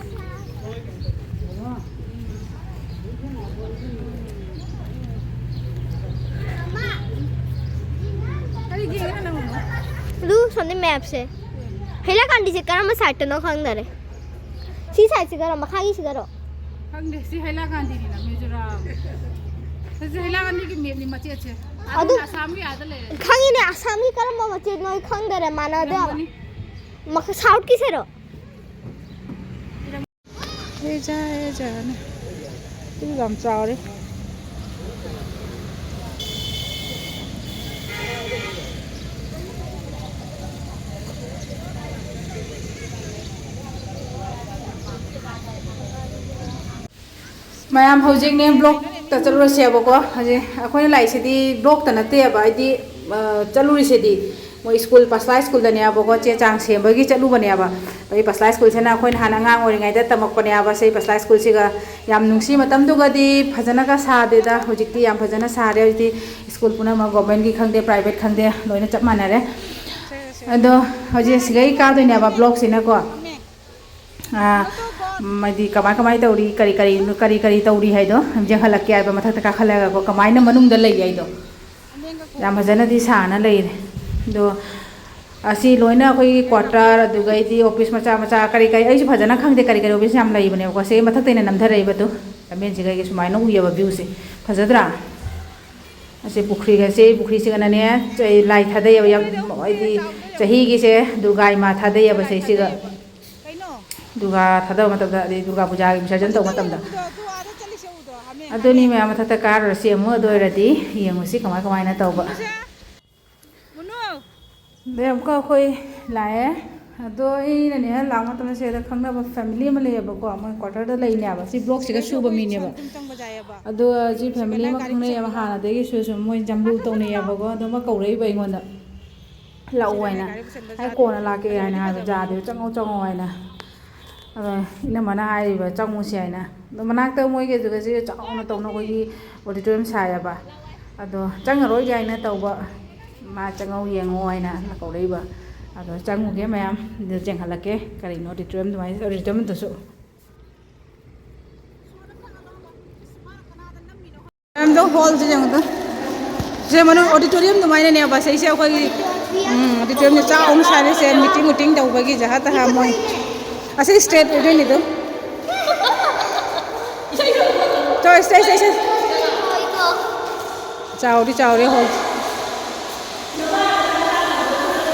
ꯀꯔꯤ ꯌꯦꯡꯉꯤꯅꯣ ꯅꯪ? ꯑꯗꯨ ꯁꯣꯝꯗ ꯃꯦꯞꯁꯦ꯫ ꯍꯩꯂꯥꯀꯥꯟꯗꯤꯁꯦ ꯀꯔꯝꯕ ꯁꯥꯏꯠꯇꯅꯣ ꯈꯪꯗꯔꯦ꯫ ꯁꯤ ꯁꯥꯏꯠꯁꯤꯒꯔꯣ, ꯃꯈꯥꯒꯤꯁꯤꯒꯔꯣ? ꯈꯪꯗꯦ, ꯁꯤ ꯍꯩꯂꯥꯀꯥꯟꯗꯤꯅꯤꯅ ꯃꯤꯖꯣꯔꯥꯝ꯫ ꯁꯤ ꯍꯩꯂꯥꯀꯥꯟꯗꯤꯒꯤ ꯃꯦꯞꯅꯤ ꯃꯆꯦꯠꯁꯦ꯫ ꯑꯗꯨ ꯑꯗꯨꯅ ꯑꯁꯥꯝꯒꯤ ꯑꯥꯗ ꯂꯩꯔꯦ꯫ ꯈꯪꯉꯤꯅꯦ, ꯑꯁꯥꯝꯒꯤ ꯀꯔꯝꯕ ꯃꯆꯦꯠꯅꯣ ꯑꯩ ꯈꯪꯗꯔꯦ, ꯃꯥꯟꯅꯗꯦ ꯍꯥꯏꯕ꯫ ꯏꯔꯝꯒꯅꯤ꯫ ꯃꯈ-, ꯁꯥꯎꯠꯀꯤꯁꯦꯔꯣ? ꯍꯦ ꯖꯥ, ꯍꯦ ꯖꯥꯅꯦ꯫ ꯑꯗꯨ ꯌꯥꯝ ꯆꯥꯎꯔꯦ꯫ ꯃꯌꯥꯝ ꯍꯧꯖꯤꯛꯅꯦ ꯕ꯭ꯂꯣꯛꯇ ꯆꯠꯂꯨꯔꯁꯦꯕꯀꯣ꯫ ꯍꯧꯖꯤꯛ ꯑꯩꯈꯣꯏꯅ ꯂꯥꯛꯏꯁꯤꯗꯤ ꯕ꯭ꯂꯣꯛꯇ ꯅꯠꯇꯦꯕ, ꯍꯥꯏꯗꯤ, ꯑ, ꯆꯠꯂꯨꯔꯤꯁꯤꯗꯤ ꯃꯣꯏ ꯁ꯭ꯀꯨꯜ, ꯄꯥꯁꯂꯥ ꯁ꯭ꯀꯨꯜꯗꯅꯦꯕꯀꯣ, ꯆꯦ ꯆꯥꯡ ꯁꯦꯝꯕꯒꯤ ꯆꯠꯂꯨꯕꯅꯦꯕ꯫ ꯑꯩ ꯄꯥꯁꯂꯥ ꯁ꯭ꯀꯨꯜꯁꯤꯅ ꯑꯩꯈꯣꯏ ꯅꯍꯥꯟ ꯑꯉꯥꯡ ꯑꯣꯏꯔꯤꯉꯩꯗ ꯇꯝꯃꯛꯄꯅꯦꯕ꯫ ꯁꯤ ꯄꯥꯁꯂꯥ ꯁ꯭ꯀꯨꯜꯁꯤꯒ ꯌꯥꯝ ꯅꯨꯡꯁꯤ꯫ ꯃꯇꯝꯗꯨꯒꯗꯤ ꯐꯖꯅꯒ ꯁꯥꯗꯦꯗ, ꯍꯧꯖꯤꯛꯇꯤ ꯌꯥꯝ ꯐꯖꯅ ꯁꯥꯔꯦ꯫ ꯍꯧꯖꯤꯛꯇꯤ ꯁ꯭ꯀꯨꯜ ꯄꯨꯝꯅꯃꯛ, ꯒꯣꯔꯃꯦꯟꯒꯤ ꯈꯪꯗꯦ, ꯄ꯭ꯔꯥꯏꯚꯦꯠ ꯈꯪꯗꯦ, ꯂꯣꯏꯅ ꯆꯞ ꯃꯥꯟꯅꯔꯦ꯫ ꯑꯗꯣ ꯍꯧꯖꯤꯛ ꯁꯤꯗꯩ ꯀꯥꯗꯣꯏꯅꯦꯕ ꯕ꯭ꯂꯣꯛꯁꯤꯅꯀꯣ꯫ ꯑꯥ, ꯎꯝ, ꯍꯥꯏꯗꯤ ꯀꯃꯥꯏ ꯀꯃꯥꯏ ꯇꯧꯔꯤ, ꯀꯔꯤ ꯀꯔꯤ, ꯀꯔꯤ ꯀꯔꯤ ꯇꯧꯔꯤ ꯍꯥꯏꯗꯣ ꯌꯦꯡꯍꯜꯂꯛꯀꯦ ꯍꯥꯏꯕ, ꯃꯊꯛꯇ ꯀꯥꯈꯠꯂꯒꯀꯣ, ꯀꯃꯥꯏꯅ ꯃꯅꯨꯡꯗ ꯂꯩ ꯍꯥꯏꯗꯣ꯫ ꯌꯥꯝ ꯐꯖꯅꯗꯤ ꯁꯥꯅ ꯂꯩꯔꯦ꯫ ꯑꯗꯣ ꯑꯁꯤ ꯂꯣꯏꯅ ꯑꯩꯈꯣꯏꯒꯤ ꯀ꯭ꯋꯥꯇꯔ, ꯑꯗꯨꯒꯩꯗꯤ ꯑꯣꯐꯤꯁ ꯃꯆꯥ ꯃꯆꯥ ꯀꯔꯤ ꯀꯔꯤ, ꯑꯩꯁꯨ ꯐꯖꯅ ꯈꯪꯗꯦ ꯀꯔꯤ ꯀꯔꯤ ꯑꯣꯐꯤꯁ ꯌꯥꯝ ꯂꯩꯕꯅꯦꯕꯀꯣ꯫ ꯁꯤ ꯃꯊꯛꯇꯩꯅ ꯅꯝꯊꯔꯛꯏꯕꯗꯣ, ꯂꯝꯕꯦꯟꯁꯤꯒ ꯑꯩꯒ ꯁꯨꯃꯥꯏꯅ ꯎꯏꯌꯦꯕ ꯚ꯭ꯌꯨꯁꯦ꯫ ꯐꯖꯗ꯭ꯔꯥ? ꯑꯁꯤ ꯄꯨꯈ꯭ꯔꯤꯒꯁꯦ, ꯄꯨꯈ꯭ꯔꯤꯁꯤꯒꯅꯅꯦ, ꯆ-, ꯂꯥꯏ ꯊꯥꯗꯩꯌꯦꯕ ꯌꯥꯝ, ꯍꯥꯏꯗꯤ ꯆꯍꯤꯒꯤ ꯁꯦ ꯗꯨꯔꯒꯥ ꯏꯃꯥ ꯊꯥꯗꯩꯌꯦꯕ ꯁꯤꯁꯤꯒ꯫ ꯗꯨꯔꯒꯥ ꯊꯥꯗꯕ ꯃꯇꯝꯗ, ꯑꯗꯩ ꯗꯨꯔꯒꯥ ꯄꯨꯖꯥꯒꯤ ꯕꯤꯁꯔꯖꯟ ꯇꯧꯕ ꯃꯇꯝꯗ꯫ ꯑꯗꯨꯅꯤ ꯃꯌꯥꯝ, ꯃꯊꯛꯇ ꯀꯥꯔꯨꯔꯁꯤ ꯑꯃꯨꯛ꯫ ꯑꯗꯨ ꯑꯣꯏꯔꯗꯤ ꯌꯦꯡꯉꯨꯁꯤ ꯀꯃꯥꯏ ꯀꯃꯥꯏꯅ ꯇꯧꯕ꯫ ꯑꯗꯩ ꯑꯃꯨꯛꯀ ꯑꯩꯈꯣꯏ ꯂꯥꯛꯑꯦ꯫ ꯑꯗꯣ ꯑꯩꯅꯅꯦ ꯂꯥꯛꯄ ꯃꯇꯝꯗ ꯁꯤꯗ ꯈꯪꯅꯕ ꯐꯦꯃꯤꯂꯤ ꯑꯃ ꯂꯩꯌꯦꯕꯀꯣ, ꯃꯣꯏ ꯀ꯭ꯋꯥꯇꯔꯗ ꯂꯩꯅꯦꯕ, ꯁꯤ ꯕ꯭ꯂꯣꯛꯁꯤꯒ ꯁꯨꯕ ꯃꯤꯅꯦꯕ꯫ ꯑꯗꯣ ꯁꯤ ꯐꯦꯃꯤꯂꯤ ꯑꯃ ꯈꯪꯅꯩꯌꯦꯕ ꯍꯥꯟꯅꯗꯒꯤꯁꯨ, ꯁꯨꯝ ꯃꯣꯏ ꯖꯝꯕꯨ ꯇꯧꯅꯩꯌꯦꯕꯀꯣ꯫ ꯑꯗꯣ ꯑꯃ ꯀꯧꯔꯛꯏꯕ ꯑꯩꯉꯣꯟꯗ, "ꯂꯥꯛꯑꯣ" ꯍꯥꯏꯅ꯫ "ꯑꯩ ꯀꯣꯟꯅ ꯂꯥꯛꯀꯦ" ꯍꯥꯏꯅ ꯍꯥꯏꯕ, "ꯌꯥꯗꯦ, ꯆꯪꯉꯣ ꯆꯪꯉꯣ" ꯍꯥꯏꯅ꯫ ꯑꯗꯣ ꯏꯅꯝꯃꯅ ꯍꯥꯏꯔꯤꯕ, "ꯆꯪꯉꯨꯁꯤ" ꯍꯥꯏꯅ꯫ ꯑꯗꯣ ꯃꯅꯥꯛꯇ ꯃꯣꯏꯒꯤ ꯑꯗꯨꯒꯁꯦ ꯆꯥꯎꯅ ꯇꯧꯅ ꯑꯩꯈꯣꯏꯒꯤ ꯑꯣꯗꯤꯇꯣꯔꯤꯌꯝ ꯁꯥꯏꯌꯦꯕ꯫ ꯑꯗꯣ ꯆꯪꯉꯔꯣꯏꯒꯦ ꯍꯥꯏꯅ ꯇꯧꯕ, ꯃꯥ "ꯆꯪꯉꯧ ꯌꯦꯡꯉꯣ" ꯍꯥꯏꯅ ꯀꯧꯔꯛꯏꯕ꯫ ꯑꯗꯣ ꯆꯪꯉꯨꯒꯦ ꯃꯌꯥꯝ, ꯑꯗꯨ ꯆꯦꯟꯈꯠꯂꯛꯀꯦ ꯀꯔꯤꯅꯣ ꯑꯣꯗꯤꯇꯣꯔꯤꯌꯝ ꯑꯗꯨꯃꯥꯏꯅ, ꯑꯣꯗꯤꯇꯣꯔꯤꯌꯝꯗꯁꯨ꯫ ꯃꯌꯥꯝꯗꯣ ꯍꯣꯜꯁꯦ ꯌꯦꯡꯉꯨꯗ꯫ ꯁꯦ ꯃꯅꯨꯡ ꯑꯣꯗꯤꯇꯣꯔꯤꯌꯝ ꯑꯗꯨꯃꯥꯏꯅꯅꯦꯕ ꯁꯤꯁꯦ ꯑꯩꯈꯣꯏꯒꯤ, ꯎꯝ, ꯑꯣꯗꯤꯇꯣꯔꯤꯌꯝꯁꯦ ꯆꯥꯎꯅ ꯁꯥꯔꯦ꯫ ꯁꯦ ꯃꯤꯇꯤꯡ ꯃꯤꯇꯤꯡ ꯇꯧꯕꯒꯤ ꯖꯍꯥ ꯇꯍꯥ ꯃꯣꯏ꯫ ꯑꯁꯤ ꯁ꯭ꯇꯦꯠ ꯑꯣꯏꯗꯣꯏꯅꯤ ꯑꯗꯨꯝ꯫ ꯆꯥꯎ, ꯁ꯭ꯇꯦ, ꯁ꯭ꯇꯦ, ꯁ꯭ꯇꯦ꯫ ꯆꯥꯎꯗꯤ ꯆꯥꯎꯔꯦ ꯍꯣꯜ꯫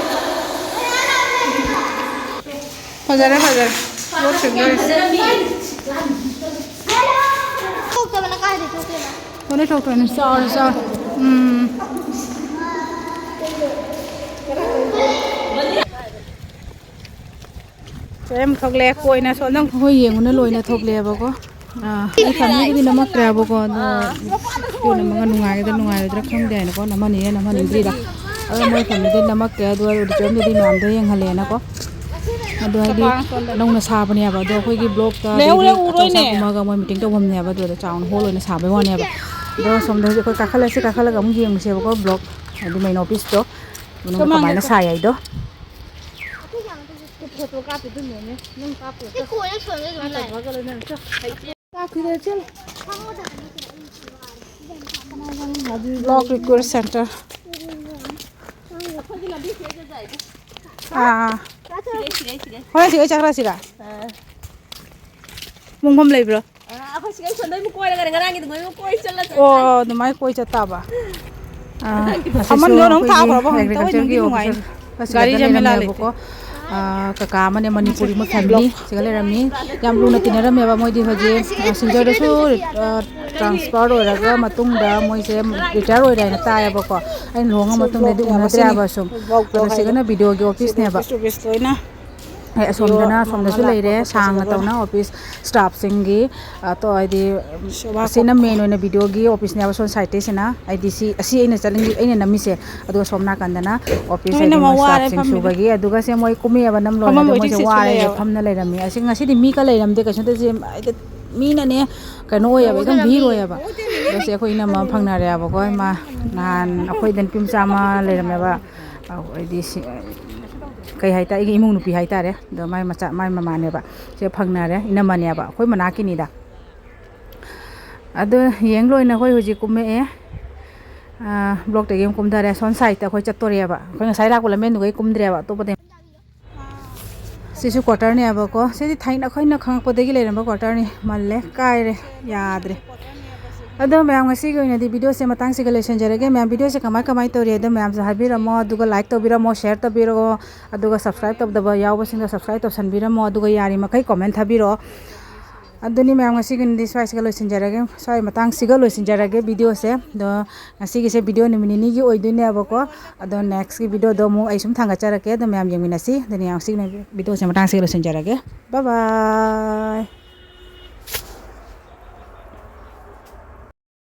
ꯐꯖꯔꯦ, ꯐꯖꯔꯦ꯫ ꯊꯣꯛꯇꯕꯅ ꯀꯥꯏꯗꯩ ꯊꯣꯛꯇꯣꯏꯅꯣ? ꯍꯣꯔꯦꯟ ꯊꯣꯛꯇꯣꯏꯅꯦ꯫ ꯆꯥꯎꯔꯦ, ꯆꯥꯎꯔꯦ꯫ ꯎꯝ꯫ ꯁꯦ ꯑꯃ ꯊꯣꯛꯂꯛꯑꯦ, ꯀꯣꯏꯅ ꯁꯣꯝꯗ ꯑꯃꯨꯛ꯫ ꯍꯣꯏ, ꯌꯦꯡꯉꯨꯅ ꯂꯣꯏꯅ ꯊꯣꯛꯂꯛꯑꯦꯕꯀꯣ꯫ ꯑꯥ, ꯑꯩ ꯐꯦꯃꯤꯂꯤꯒꯤꯗꯤ ꯅꯝꯃꯛꯇ꯭ꯔꯦꯕꯀꯣ, ꯑꯗꯣ ꯚꯤꯗꯤꯑꯣ ꯅꯝꯃꯒ ꯅꯨꯡꯉꯥꯏꯒꯗ꯭ꯔꯥ ꯅꯨꯡꯉꯥꯏꯔꯣꯏꯗ꯭ꯔꯥ ꯈꯪꯗꯦ ꯍꯥꯏꯅꯀꯣ, ꯅꯝꯍꯟꯅꯤꯡꯗ꯭ꯔꯤꯕ꯫ ꯑꯗꯣ ꯃꯣꯏ ꯐꯦꯃꯤꯂꯤꯗꯤ ꯅꯝꯃꯛꯇ꯭ꯔꯦ, ꯑꯗꯣ ꯑꯣꯗꯤꯇꯣꯔꯤꯌꯝꯗꯗꯤ ꯃꯌꯥꯝꯗꯣ ꯌꯦꯡꯍꯜꯂꯦꯅꯀꯣ꯫ ꯑꯗꯣ ꯍꯥꯏꯗꯤ ꯅꯧꯅ ꯁꯥꯕꯅꯦꯕ, ꯑꯗꯣ ꯑꯩꯈꯣꯏꯒꯤ ꯕ꯭ꯂꯣꯛꯇ ꯂꯩꯍꯧꯔꯦ, ꯑꯗꯒꯤꯗꯤ ꯎꯔꯣꯏꯅꯦ꯫ ꯑꯆꯧꯕ ꯑꯃꯒ ꯃꯣꯏ ꯃꯤꯇꯤꯡ ꯇꯧꯐꯝꯅꯦꯕ, ꯑꯗꯨꯗ ꯆꯥꯎꯅ ꯍꯣꯜ ꯑꯣꯏꯅ ꯁꯥꯕꯩ ꯋꯥꯅꯦꯕ꯫ ꯑꯗꯣ ꯁꯣꯝꯗ ꯍꯧꯖꯤꯛ ꯑꯩꯈꯣꯏ ꯀꯥꯈꯠꯂꯁꯤ, ꯀꯥꯈꯠꯂꯒ ꯑꯃꯨꯛ ꯌꯦꯡꯉꯨꯁꯦꯕꯀꯣ, ꯕ꯭ꯂꯣꯛ ꯍꯥꯏꯗꯤ ꯃꯦꯟ ꯑꯣꯐꯤꯁꯇꯣ ꯃꯅꯨꯡꯗ ꯀꯃꯥꯏꯅ ꯁꯥꯏ ꯍꯥꯏꯗꯣ꯫ ꯐꯣꯇꯣ ꯀꯥꯞꯄꯤꯗꯨꯅꯅꯦ, ꯅꯪ ꯀꯥꯞꯄꯤꯔꯣ꯫ ꯁꯤ ꯀꯣꯏꯔ ꯁꯣꯝꯗ ꯑꯗꯨꯝ ꯂꯥꯛꯑꯦ꯫ ꯅꯠꯇ꯭ꯔꯒ ꯅꯪ ꯆꯠ-, ꯍꯩꯇꯦ꯫ ꯀꯥꯞꯈꯤꯔꯣꯏ, ꯆꯠꯂꯣ꯫ Block recruit centre. ꯑꯥ꯫ ꯁꯤꯗꯩ, ꯁꯤꯗꯩ, ꯁꯤꯗꯩ꯫ ꯍꯣꯔꯦꯟ ꯁꯤꯗꯩ ꯆꯠꯈ꯭ꯔꯁꯤꯔꯥ? ꯑꯥ꯫ ꯃꯣꯡꯐꯝ ꯂꯩꯕ꯭ꯔꯣ? ꯑꯥ, ꯑꯩꯈꯣꯏ ꯁꯤꯗꯩ ꯁꯣꯝꯗꯩ ꯑꯃꯨꯛ ꯀꯣꯏꯔꯒꯅꯦ, ꯉꯔꯥꯡꯒꯤ ꯑꯗꯨꯃꯥꯏꯅ ꯑꯃꯨꯛ ꯀꯣꯏ ꯆꯠꯂ ꯆꯠ-, ꯑꯣ, ꯑꯗꯨꯃꯥꯏꯅ ꯀꯣꯏ ꯆꯠ ꯇꯥꯕ꯫ ꯑꯥ, ꯑꯁꯤꯁꯨ ꯑꯃꯟꯗꯣ ꯑꯃꯨꯛ ꯑꯩꯈꯣꯏꯒꯤ ꯊꯥꯈ꯭ꯔꯕ ꯍꯪꯉꯦ꯫ ꯇꯧꯋꯦ, ꯑꯦꯒ꯭ꯔꯤꯀꯜꯆꯔꯒꯤ ꯅꯨꯡꯗꯤ ꯅꯨꯡꯉꯥꯏꯅꯤ꯫ ꯑꯣꯐꯤꯁꯔ ꯑꯁꯤꯗ ꯒꯥꯔꯤ ꯖꯃꯦꯂꯥ ꯂꯩꯔꯝꯃꯦꯕꯀꯣ꯫ ꯂꯩꯇꯦ꯫ ꯑꯥ, ꯀꯀꯥ ꯑꯃꯅꯦ, ꯃꯅꯤꯄꯨꯔꯤ ꯑꯃ ꯐꯦꯃꯤꯂꯤ ꯁꯤꯗ ꯂꯩꯔꯝꯃꯤ꯫ ꯌꯥꯝ ꯂꯨꯅ ꯇꯤꯟꯅꯔꯝꯃꯦꯕ ꯃꯣꯏꯗꯤ ꯍꯧꯖꯤꯛ, ꯑꯥ, ꯁꯤꯜꯆꯔꯗꯁꯨ, ꯑꯥ, ꯇ꯭ꯔꯥꯟꯁꯐꯔ ꯑꯣꯏꯔꯒ ꯃꯇꯨꯡꯗ ꯃꯣꯏꯁꯦ ꯔꯤꯇꯥꯌꯔ ꯑꯣꯏꯔꯦ ꯍꯥꯏꯅ ꯇꯥꯏꯌꯦꯕꯀꯣ꯫ ꯑꯩꯅ ꯂꯨꯍꯣꯡꯉ ꯃꯇꯨꯡꯗꯗꯤ ꯎꯅꯗ꯭ꯔꯦꯕ ꯁꯨꯝ꯫ ꯑꯗꯣ ꯁꯤꯒꯅ ꯚꯤꯗꯤꯑꯣꯒꯤ ꯑꯣꯐꯤꯁꯅꯦꯕ꯫ ꯑꯦ, ꯑꯁꯣꯝꯗꯅ, ꯑꯁꯣꯝꯗꯁꯨ ꯂꯩꯔꯦ, ꯁꯥꯡꯅ ꯇꯧꯅ ꯑꯣꯐꯤꯁ ꯁ꯭ꯇꯥꯐꯁꯤꯡꯒꯤ, ꯑ, ꯇꯣ-, ꯍꯥꯏꯗꯤ, ꯑꯁꯤꯅ ꯃꯦꯟ ꯑꯣꯏꯅ ꯚꯤꯗꯤꯑꯣꯒꯤ ꯑꯣꯐꯤꯁꯅꯦꯕ, ꯁꯣꯝ ꯁꯥꯏꯠꯇꯩꯁꯤꯅ꯫ ꯍꯥꯏꯗꯤ ꯁꯤ, ꯑꯁꯤ ꯑꯩꯅ ꯆꯠꯅꯤꯡ-, ꯑꯩꯅ ꯅꯝꯃꯤꯁꯦ꯫ ꯑꯗꯨꯒ ꯁꯣꯝ ꯅꯥꯀꯟꯗꯅ ꯑꯣꯐꯤꯁ ꯍꯥꯏꯗꯤ ꯃꯣꯏ ꯁ꯭ꯇꯥꯐꯁꯤꯡ ꯁꯨꯕꯒꯤ꯫ ꯑꯗꯨꯒ ꯁꯦ ꯃꯣꯏ ꯀꯨꯝꯃꯛꯑꯦꯕ, ꯅꯝ ꯂꯣꯏꯔꯦ꯫ ꯑꯗꯣ ꯃꯣꯏꯁꯦ ꯋꯥꯔꯦ, ꯐꯝꯅ ꯂꯩꯔꯝꯃꯤ꯫ ꯑꯁꯤ ꯉꯁꯤꯗꯤ ꯃꯤ ꯀ ꯂꯩꯔꯝꯗꯦ ꯀꯩꯁꯨ ꯅꯠꯇꯦ꯫ ꯁꯦ ꯍꯦꯛꯇ ꯃꯤꯅꯅꯦ ꯀꯩꯅꯣ ꯑꯣꯏꯌꯦꯕ, ꯑꯗꯨꯝ ꯚꯤꯔ ꯑꯣꯏꯌꯦꯕ꯫ ꯑꯗꯣ ꯁꯤ ꯑꯩꯈꯣꯏ ꯏꯅꯝꯃ ꯑꯃ ꯐꯪꯅꯔꯦꯕꯀꯣ꯫ ꯏꯃꯥ, ꯅꯍꯥꯟ ꯑꯩꯈꯣꯏꯗ ꯅꯨꯄꯤ ꯃꯆꯥ ꯑꯃ ꯂꯩꯔꯝꯃꯦꯕ꯫ ꯑ, ꯍꯥꯏꯗꯤ ꯁꯤ, ꯀꯩ ꯍꯥꯏꯇꯥꯔꯦ, ꯑꯩꯒꯤ ꯏꯃꯨꯡ ꯅꯨꯄꯤ ꯍꯥꯏꯇꯥꯔꯦ꯫ ꯑꯗꯣ ꯃꯥꯏ ꯃꯆꯥ, ꯃꯥꯏ ꯃꯃꯥꯅꯦꯕ꯫ ꯁꯦ ꯐꯪꯅꯔꯦ, ꯏꯅꯝꯃꯅꯦꯕ, ꯑꯩꯈꯣꯏ ꯃꯅꯥꯛꯀꯤꯅꯤꯗ꯫ ꯑꯗꯣ ꯌꯦꯡ ꯂꯣꯏꯅ ꯑꯩꯈꯣꯏ ꯍꯧꯖꯤꯛ ꯀꯨꯝꯃꯛꯑꯦ꯫ ꯑ, ꯕ꯭ꯂꯣꯛꯇꯒꯤ ꯑꯃꯨꯛ ꯀꯨꯝꯊꯔꯦ꯫ ꯁꯣꯝ ꯁꯥꯏꯠꯇ ꯑꯩꯈꯣꯏ ꯆꯠꯇꯣꯔꯦꯕ꯫ ꯑꯩꯈꯣꯏ ꯉꯁꯥꯏ ꯂꯥꯛꯄ ꯂꯝꯕꯦꯟꯗꯨꯒꯩ ꯀꯨꯝꯗ꯭ꯔꯦꯕ, ꯑꯇꯣꯞꯄꯗ꯫ ꯁꯤꯁꯨ ꯀ꯭ꯋꯥꯇꯔꯅꯦꯕꯀꯣ꯫ ꯁꯤꯗꯤ ꯊꯥꯏꯅ ꯑꯩꯈꯣꯏꯅ ꯈꯪꯉꯛꯄꯗꯒꯤ ꯂꯩꯔꯝꯕ ꯀ꯭ꯋꯥꯇꯔꯅꯤ꯫ ꯃꯜꯂꯦ, ꯀꯥꯏꯔꯦ, ꯌꯥꯗ꯭ꯔꯦ꯫ ꯑꯗꯣ ꯃꯌꯥꯝ, ꯉꯁꯤꯒꯤ ꯑꯣꯏꯅꯗꯤ ꯚꯤꯗꯤꯑꯣꯁꯦ ꯃꯇꯥꯡꯁꯤꯒ ꯂꯣꯏꯁꯤꯟꯖꯔꯒꯦ꯫ ꯃꯌꯥꯝ, ꯚꯤꯗꯤꯑꯣꯁꯦ ꯀꯃꯥꯏ ꯀꯃꯥꯏ ꯇꯧꯔꯤ ꯑꯗꯣ ꯃꯌꯥꯝꯁꯨ ꯍꯥꯏꯕꯤꯔꯝꯃꯣ, ꯑꯗꯨꯒ ꯂꯥꯏꯛ ꯇꯧꯕꯤꯔꯝꯃꯣ, ꯁꯤꯌꯔ ꯇꯧꯕꯤꯔꯛꯑꯣ, ꯑꯗꯨꯒ ꯁꯕꯁꯀ꯭ꯔꯥꯏꯕ ꯇꯧꯗꯕ ꯌꯥꯎꯕꯁꯤꯡꯗꯣ ꯁꯕꯁꯀ꯭ꯔꯥꯏꯕ ꯇꯧꯁꯟꯕꯤꯔꯝꯃꯣ, ꯑꯗꯨꯒ ꯌꯥꯔꯤꯃꯈꯩ ꯀꯣꯃꯦꯟ ꯊꯥꯕꯤꯔꯛꯑꯣ꯫ ꯑꯗꯨꯅꯤ ꯃꯌꯥꯝ, ꯉꯁꯤꯒꯤꯗꯤ ꯁ꯭ꯋꯥꯏꯁꯤꯒ ꯂꯣꯏꯁꯤꯟꯖꯔꯒꯦ, ꯁ꯭ꯋꯥꯏ ꯃꯇꯥꯡꯁꯤꯒ ꯂꯣꯏꯁꯤꯟꯖꯔꯒꯦ ꯚꯤꯗꯤꯑꯣꯁꯦ꯫ ꯑꯗꯣ ꯉꯁꯤꯒꯤꯁꯦ ꯚꯤꯗꯤꯑꯣ ꯅꯨꯃꯤꯠ ꯅꯤꯅꯤꯒꯤ ꯑꯣꯏꯗꯣꯏꯅꯦꯕꯀꯣ꯫ ꯑꯗꯣ ꯅꯦꯛꯁꯀꯤ ꯚꯤꯗꯤꯑꯣꯗꯣ ꯑꯃꯨꯛ ꯑꯩ ꯁꯨꯝ ꯊꯥꯡꯒꯠꯆꯔꯛꯀꯦ꯫ ꯑꯗꯣ ꯃꯌꯥꯝ ꯌꯦꯡꯃꯤꯟꯅꯁꯤ꯫ ꯑꯗꯨꯅ ꯉꯁꯤꯒꯤ ꯚꯤꯗꯤꯑꯣꯁꯦ ꯃꯇꯥꯡꯁꯤꯒ ꯂꯣꯏꯁꯤꯟꯖꯔꯒꯦ꯫ ꯕꯥꯏ ꯕꯥꯏ꯫